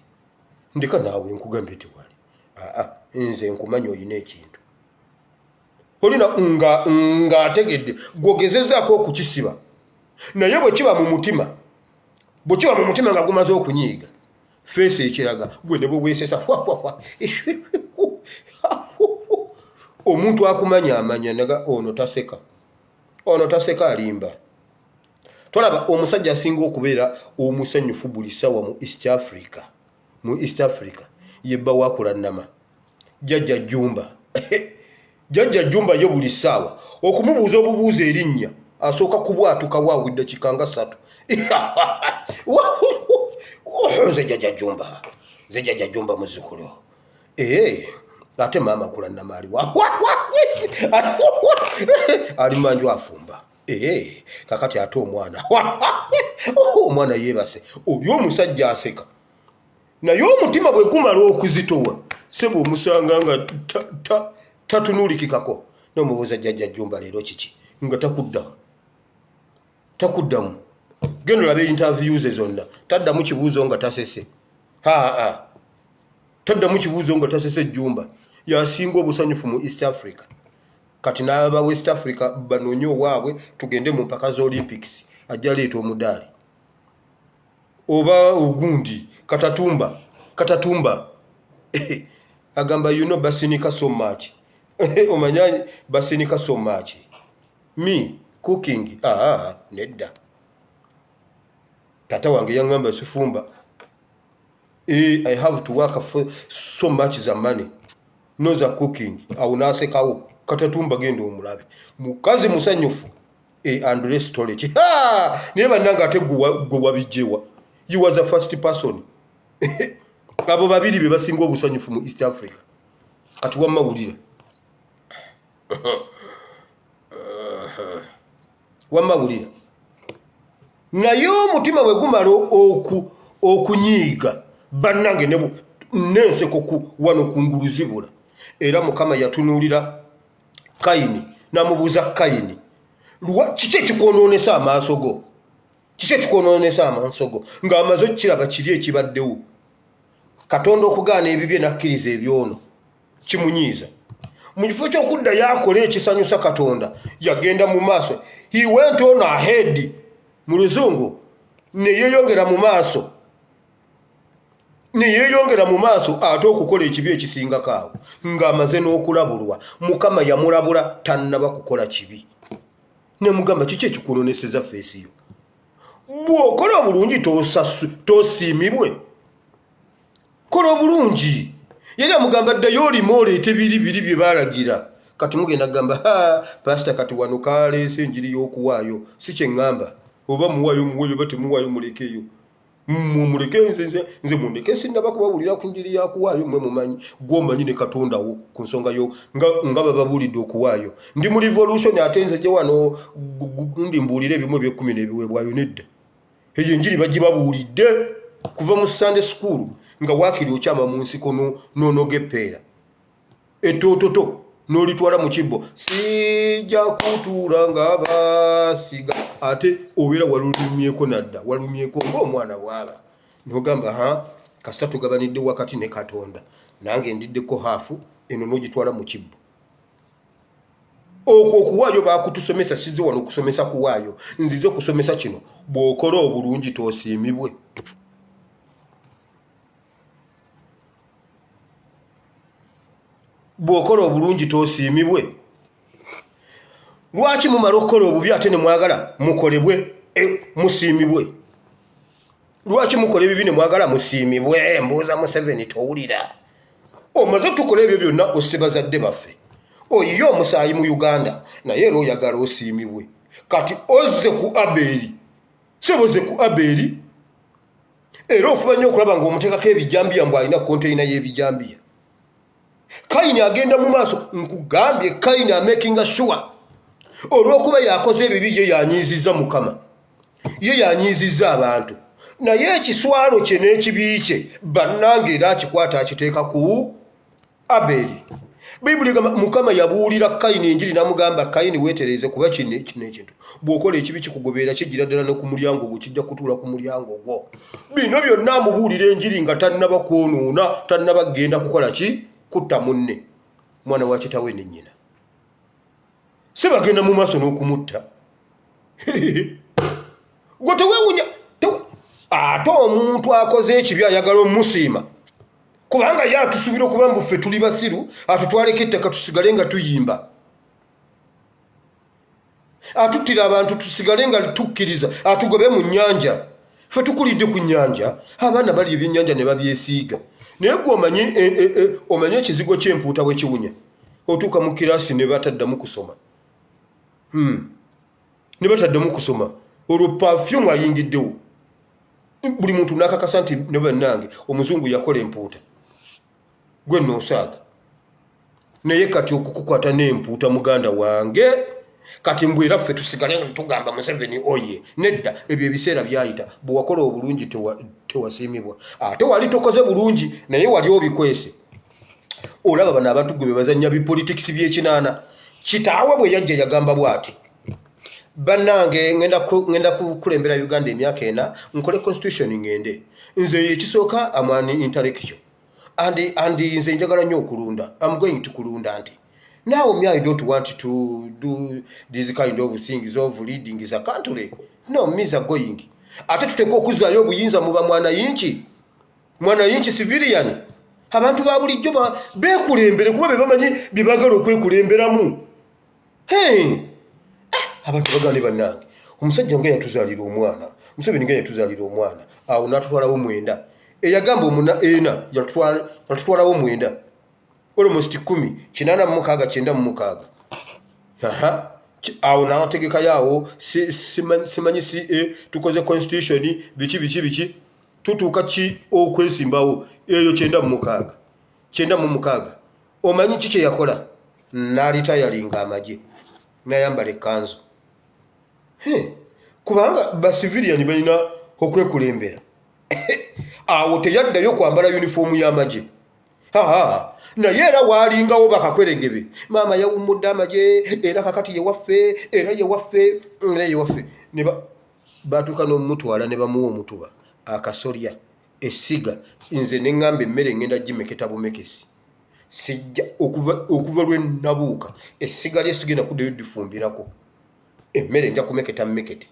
Ndeka naawe, nkugambye tewali. Aa, nze nkumanya olina ekintu. Olina nga ng'ategedde gwogezezaako okukisiba, naye bwe kiba mu mutima, bwe kiba mu mutima nga gumaze okunyiiga, face ekiraga. Gwe ne bwe weesesa, omuntu akumanya amanya naga ono taseka, ono taseka, alimba. Tolaba omusajja asinga okubeera omusanyufu buli ssawa mu East Africa, mu East Africa, yebba wakulannama Jjajja Jumba. Jjajja Jumba ye buli ssaawa okumubuuza obubuuza erinnya, asooka kubwatuka waawo eddakiika nga 3. Nze Jjajja Jumba, nze Jjajja Jumba muzzukulu. Ee, ate maama kulannama aliwa? Ali manju afumba. Ee, kakati ate omwana, omwana yeebase. Oli omusajja aseka, naye omutima bwe gumala okuzitowa, sebo, omusanga nga tatunuulikikako. Nomubuuza, Jjajja Jumba, leero kiki? Nga takuddamu, takuddamu. Genda olabe interviews zonna, taddamu kibuuzo nga tasese. Aa, taddamu kibuuzo nga tasese. Jumba yasinga obusanyufu mu East Africa. Kati n'aba West Africa banoonye owaabwe, tugende mu mpaka za Olympics, ajja leeta omudaali oba ogundi. Katatumba, Katatumba agamba, "You know, basinika so much, omanya basinika so much me cooking." Ah, nedda, tata wange yaŋŋamba sifumba. I have to work for so much za money, no za cooking. Awo n'asekawo. Katatumba genda omulabe, mukazi musanyufu. And restore. Naye bannange, ate gwe wabijjewa? You was a first person. Abo babiri be basinga obusanyufu mu East Africa. Kati wamma wulira, wamma wulira. Naye omutima bwe gumala okunyiiga, bannange, n'enseko wano kungulu zibula. Era Mukama yatunuulira Kayini n'amubuuza, "Kayini, kiki ekikwonoonesa amaaso go? Kiki ekikwonoonesa amaaso go?" Ng'amaze okukiraba kiri ekibaddewo. Katonda okugaana ebibye n'akkiriza ebyono kimunyiiza. Mu kifo ky'okuddayo akole ekisanyusa Katonda, yagenda mu maaso. He went on ahead, mu luzungu, ne yeeyongera mu maaso, ne yeeyongera mu maaso ate okukola ekibi ekisingako awo, ng'amaze n'okulabulwa. Mukama yamulabula tannaba kukola kibi, ne mugamba, "Kiki ekikunoneseza face yo? Bw'okola obulungi tosiimibwe? Kola obulungi." Yali amugamba, "Ddayo olime, oleete biri biri bye baalagira." Kati mugenda kugamba, "Ha, pasita, kati wano kaleese enjiri y'okuwaayo." Si kye ŋŋamba. Oba muwaayo muweeyo, oba temuwaayo mulekeeyo, muleke. Nze mundeke, sinnaba kubawulira ku njiri yakuwaayo. Mwe mumanyi, gwomanyi ne Katonda wo ku nsonga yo nga bababuulidde okuwaayo. Ndi mu revolution, ate nze gye wano ndi mbuulire ebimu ebyekumi n'ebiweebwayo? Nedda, eyo enjiri bagibabuulidde kuva mu Sunday school, nga waakiri okyama mu nsiko n'onoga eppeera ettoototo n'olitwala mu kibbo, sijja kutuula nga basiga. Ate obeera walumyeko nadda, walumyeko ng'omwana bw'aba, nogamba, "Ha, kasita tugabanidde wakati ne Katonda, nange ndiddeko half eno," n'ogitwala mu kibbo. Okwo okuwaayo bakutusomesa. Size wano okusomesa kuwaayo, nzize kusomesa kino: bw'okola obulungi toosiimibwe? Bw'okola obulungi toosiimibwe? Lwaki mumala okukola obubi ate ne mwagala mukolebwe, musiimibwe? Lwaki mukola ebibi ne mwagala musiimibwe? Mbuuza Museveni, towulira? Omaze tukola ebyo byonna, osse bazadde baffe, oyiye omusaayi mu Uganda, naye era oyagala osiimibwe. Kati ozze ku Abeeri, seboze ku Abeeri, era ofuba nnyo okulaba ng'omuteekako ebijambiya, mbu alina konteyina y'ebijambiya. Kayini agenda mu maaso, nkugambye, Kayini amakinga sure olw'okuba yakoze ebibi, ye yanyiizizza Mukama, ye yanyiizizza abantu, naye ekiswalo kye n'ekibi kye, bannange, era akikwata akiteeka ku Aberi. Bayibuli egamba Mukama yabuulira Kayini enjiri n'amugamba, "Kayini, weetereeze, kuba kino kino ekintu, bw'okola ekibi kikugoberera, kijjira ddala ne ku mulyango gwo, kijja kutuula ku mulyango gwo." Bino byonna amubuulira enjiri nga tannaba kwonoona, tannaba kugenda kukola ki, kutta munne, mwana wa kitawe ne nnyina. Si bagenda mu maaso n'okumutta. Gwe teweewunya ate omuntu akoze ekibi ayagala omusiima, kubanga ye atusuubira okuba mbu ffe tuli basiru, atutwaleko ettaka tusigale nga tuyimba, atuttira abantu tusigale nga tukkiriza, atugobe mu nnyanja. Ffe tukulidde ku nnyanja, abaana bali ebyennyanja ne babyesiiga. Naye gwe omanyi omanyi ekizigo ky'empuuta bwe kiwunya, otuuka mu kiraasi ne bataddamu kusoma. Ne bataddamu kusoma, olwo perfume ayingiddewo, buli muntu n'akakasa nti ne bannange omuzungu yakola empuuta, gwe noosaaga. Naye kati okukukwata n'empuuta, muganda wange, kati mbw era ffe tusigale nga tugamba Museveni oye. Nedda, ebyo ebiseera byayita. Bwe wakola obulungi tewasiimibwa, ate wali tokoze bulungi naye wali obikwese. Olaba bano abantu gwe bebazanya bipolitikisi byekinaana. Kitaawe bwe yajja yagamba bw'ati, "Bannange, ngenda kukulembera Uganda emyaka 4, nkole constitution, ngende. Nze ekisooka am an intellectual and nze njagala nnyo okulunda. Am going to kulunda nti. Now me, I don't want to do this kind of things of leading the country. No, me is going. Ate tuteeka okuzzaayo obuyinza mu bamwanayinki, mwanayinki, civilian, abantu ba bulijjo beekulembere, kuba be bamanyi bye baagala okwekulemberamu." Hey! Abantu bagande, bannange, omusajja nga yatuzaalira omwana, Museveni nga yatuzaalira omwana awo n'atutwalawo mwenda, eyagamba omuna ena yatutwalawo mwenda, almost 10, 86, 96. Aha. Awo n'ategekayo awo, simanyi ca tukoze constitution, biki biki biki, tutuuka ki okwesimbawo eyo 96, 96. Omanyi ki kye yakola? N'alitayalinga amagye, n'ayambala ekkanzu. Kubanga basiviliani balina okwekulembera. Awo teyaddayo kwambala yunifoomu y'amagye. Haa, naye era waalingawo bakakweregebe, maama yawummudde amagye, era kakati yewaffe, era yewaffe, era yewaffe. Ne batuuka n'omutwala ne bamuwa omutuba, akasolya, essiga. Nze ne ŋŋamba emmere ŋŋenda gimeketa bumekesi, sijja okuva lwe nabuuka essiga lye sigenda kuddayo difumbirako emmere, nja kumeketa mmekete.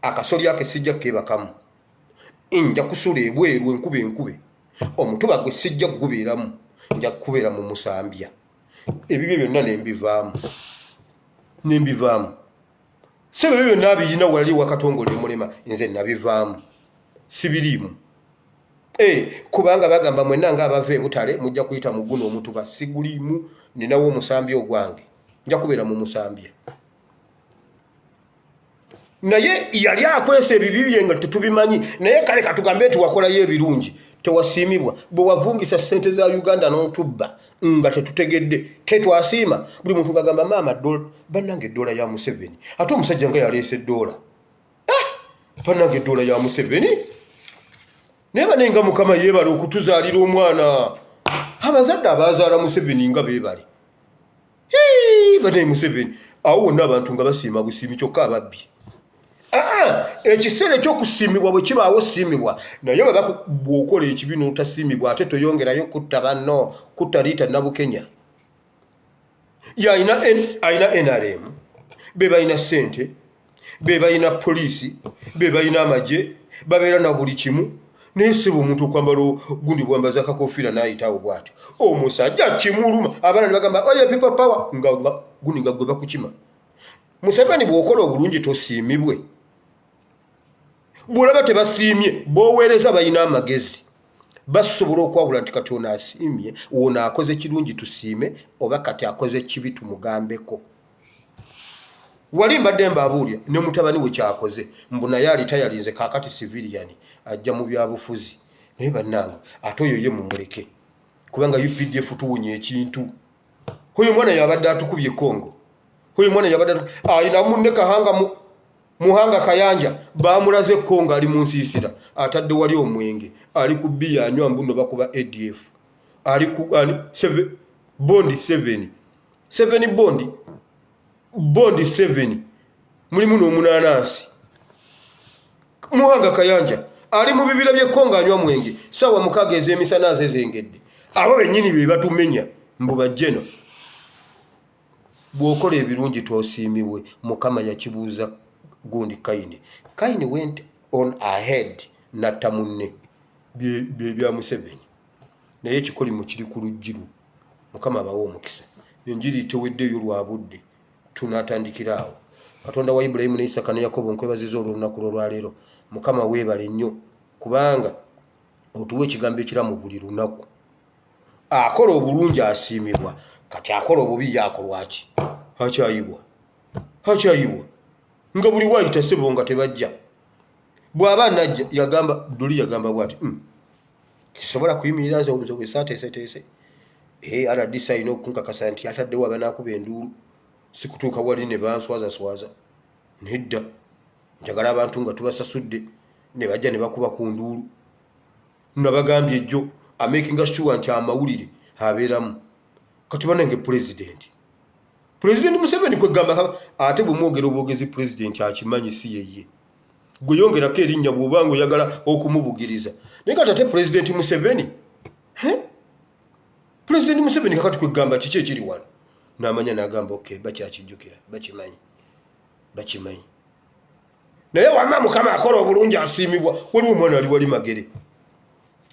Akasolya ke sijja keebakamu, nja kusula ebweru enkuba enkube. Omutuba gwe sijja kugubeeramu, nja kubeera mu musambya. Ebibyo byonna nembivaamu, nembivaamu. Sebe ebyo byonna abiyina wali wakatongole emulema, nze nabivaamu, sibiriimu. Kubanga bagamba mwenna nga abava ebutale mujja kuyita mu guno omutuba, siguliimu, ninawo omusambya ogwange, nja kubeera mu musambya. Naye yali akwesa ebibi bye nga tetubimanyi. Naye kale katugambe nti wakolayo ebirungi, tewasiimibwa. Bwe wavungisa ssente za Uganda n'otubba nga tetutegedde, tetwasiima. Buli muntu ngagamba, "Maama, bannange, eddoola ya Museveni." Ate omusajja nga yaleese eddoola. Ah! Bannange, eddoola ya Museveni. Naye bane nga Mukama yeebale okutuzaalira omwana. Abazadde abazaala Museveni nga beebale. Bane Museveni awo wonna abantu nga basiima busiimi, kyokka ababbi. Aa, ekiseera ekyokusiimibwa bwe kibaawo, siimibwa. Naye bw'okola ekibi n'otasiimibwa, ate toyongerayo kutta banno, kutta Riita Nabukenya. Yalina alina NRM, be balina ssente, be balina poliisi, be balina amagye, babeera na buli kimu. Naye sebo omuntu okwambala gundi bwambaza akakofiira n'ayitawo bw'atyo, omusajja kimuluma. Abaana ne bagamba oye people power, nga gundi nga gwe bakukima. Museveni, bw'okola obulungi tosiimibwe, bw'olaba tebasiimye, b'oweereza balina amagezi, basobola okwawula nti kati ono asiimye, ono akoze kirungi tusiime, oba kati akoze kibi tumugambeko. Wali mbadde mbaabuulya ne mutabani we kyakoze, mbu naye alitayalinze kaakati civilian ajja mu byabufuzi. Naye bannange, ate oyo ye mumuleke, kubanga UPDF tuwunya ekintu. Oyo mwana yabadde atukubye Congo, oyo mwana yabadde alina munne Kahanga mu Muhanga Kayanja, bamulaze Congo, ali mu nsiisira, atadde wali omwenge, ali ku bbiya anywa, mbuno bakuba ADF, ali ku ani Bond 7 7, Bond 7, mulimu n'omunanansi. Muhanga Kayanja ali mu bibira by'e Congo anywa mwenge saawa 6 ez'emisana azezengedde. Abo bennyini be batumenya mbu bajjeno. Bw'okola ebirungi toosiimibwe. Mukama yakibuuza gundi Kayini. Kayini went on ahead natta munne. Bye bya Museveni, naye ekikolimo kiri ku luggi lwo. Mukama abawe omukisa. Enjiri teweddeeyo lwa budde, tunaatandikira awo. Katonda wa Ibulayimu ne Isaka ne Yakobo, nkwebaziza olw'olunaku lw'olwaleero. Mukama weebale nnyo, kubanga otuwa ekigambo ekiramu buli lunaku. Akola obulungi asiimibwa, kati akola obubi yakolwaki? Akyayibwa, akyayibwa nga buli waayita sebo nga tebajja. Bw'aba najja yagamba duli, yagamba bwati, Kisobola kuyimirira nze nze bwe saateeseteese. RDC alina okunkakasa nti ataddewo abanaakuba enduulu, si kutuuka wali ne banswazaswaza. Nedda, njagala abantu nga tubasasudde ne bajja ne bakuba ku nduulu. Nabagambye ejjo, amakinga sure nti amawulire abeeramu. Kati banange, Pulezidenti Museveni kwegamba, ate bwe mwogera obwogezi, pulezidenti akimanyi si yeye. Gwe yongerako erinnya bw'oba nga oyagala okumubugiriza. Naye kati ate Pulezidenti Museveni, Pulezidenti Museveni kakati kwegamba kiki ekiri wano? N'amanya n'agamba okay, bakyakijjukira, bakimanyi, bakimanyi. Naye wamma Mukama akola obulungi asiimibwa. Waliwo omwana ali wali Magere,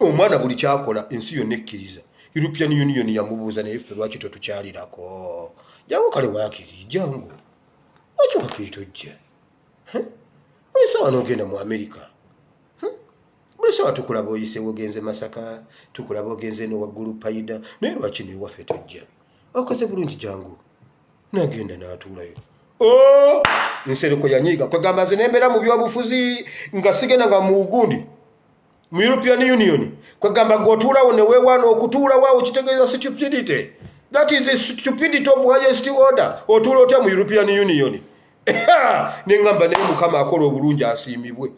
omwana buli kyakola ensi yonna ekkiriza. European Union yamubuuza, naye ffe lwaki totukyalirako? Jangu kale, waakiri jangu. Lwaki wakiri tojja? Buli sawa n'ogenda mu Amerika, buli sawa tukulaba oyisewo ogenze Masaka, tukulaba ogenze eno waggulu Paida, naye lwaki newaffe tojja? Okoze bulungi, jangu. Nagenda n'atuulayo. Oh! Nsereko yanyiiga, kwegamba nze nembeera mu byobufuzi nga sigenda nga mu gundi mu European Union. Kwegamba gwe otuulawo ne weewaana okutuulawo awo kitegeeza stupidity. That is a stupidity of highest order. Otuula otya mu European Union? Neŋŋamba naye Mukama akola obulungi asiimibwe.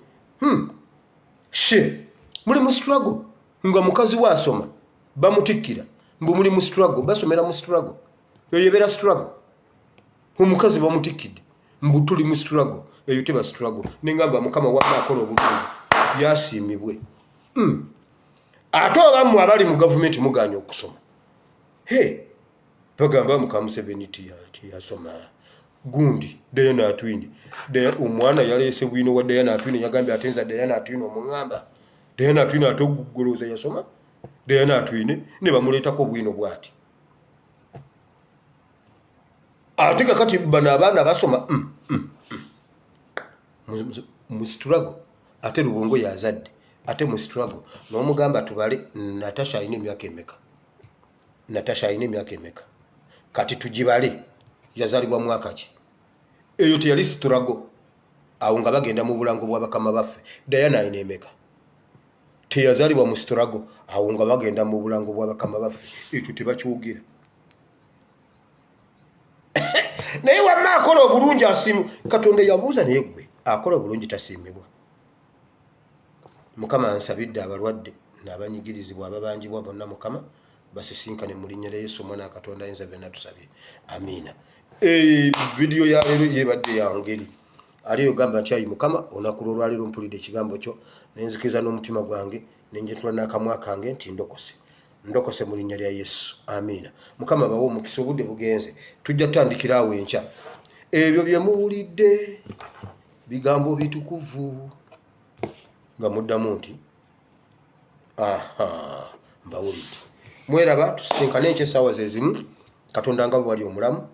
She muli mu struggle nga mukazi we asoma, bamutikkira mbu muli mu struggle, basomera mu struggle. Eyo ebeera struggle? Omukazi bamutikkidde mbu tuli mu struggle, eyo teba struggle. Neŋŋamba Mukama wamma akola obulungi yasiimibwe. Ate oba mmwe abali mu gavumenti muganya okusoma, he bagamba muka Museveni tiyasoma. Gundi Diana Atwine, omwana yaleese bwino wa Diana Atwine, yagambye ate nza Diana Atwine omuŋŋamba Diana Atwine, ate ogulowooza yasoma Diana Atwine? Ne bamuleetako bwino bw'ati. Ate kakati bano abaana basoma mu struggle, ate Lubongo yazadde, ate mu struggle n'omugamba tubale. Natasha alina emyaka emeka? Natasha alina emyaka emeka? Kati tugibale, yazaalibwa mwaka ki? Eyo teyali struggle awo nga bagenda mu bulango bwa bakama baffe? Diana alina emeka? Teyazaalibwa mu struggle awo nga bagenda mu bulango bwa bakama baffe? Ekyo tebakyogera. Naye wamma akola obulungi asiimu. Katonda yabuuza, naye gwe akola obulungi tasiimibwa. Mukama, nsabidde abalwadde n'abanyigirizibwa, ababanjibwa bonna. Mukama, basisinkane mu linnya lya Yesu, omwana wa Katonda ayinza byonna, tusabye, amiina. Vidiyo ya leero yebadde ya ngeri ali ogamba nti ayi Mukama, olunaku lwolwaleero mpulidde ekigambo kyo, nenzikiriza n'omutima gwange, nenjetula n'akamwa kange nti ndokose, ndokose mu linnya lya Yesu, amiina. Mukama bawe omukisa. Obudde bugenze, tujja tutandikira awo enkya. Ebyo bye muwulidde bigambo bitukuvu, nga muddamu nti Aha, mbawulidde. Mweraba, tusisinkane enkya essaawa ze zimu. Katonda nga bwali omulamu,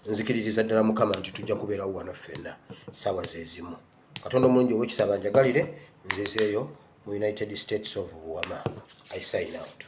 nzikiririza ddala Mukama nti tujja kubeerawo wano ffenna ssaawa ze zimu. Katonda omulungi ow'ekisa banjagalire, nzizeeyo mu United States of Buwama. I sign out.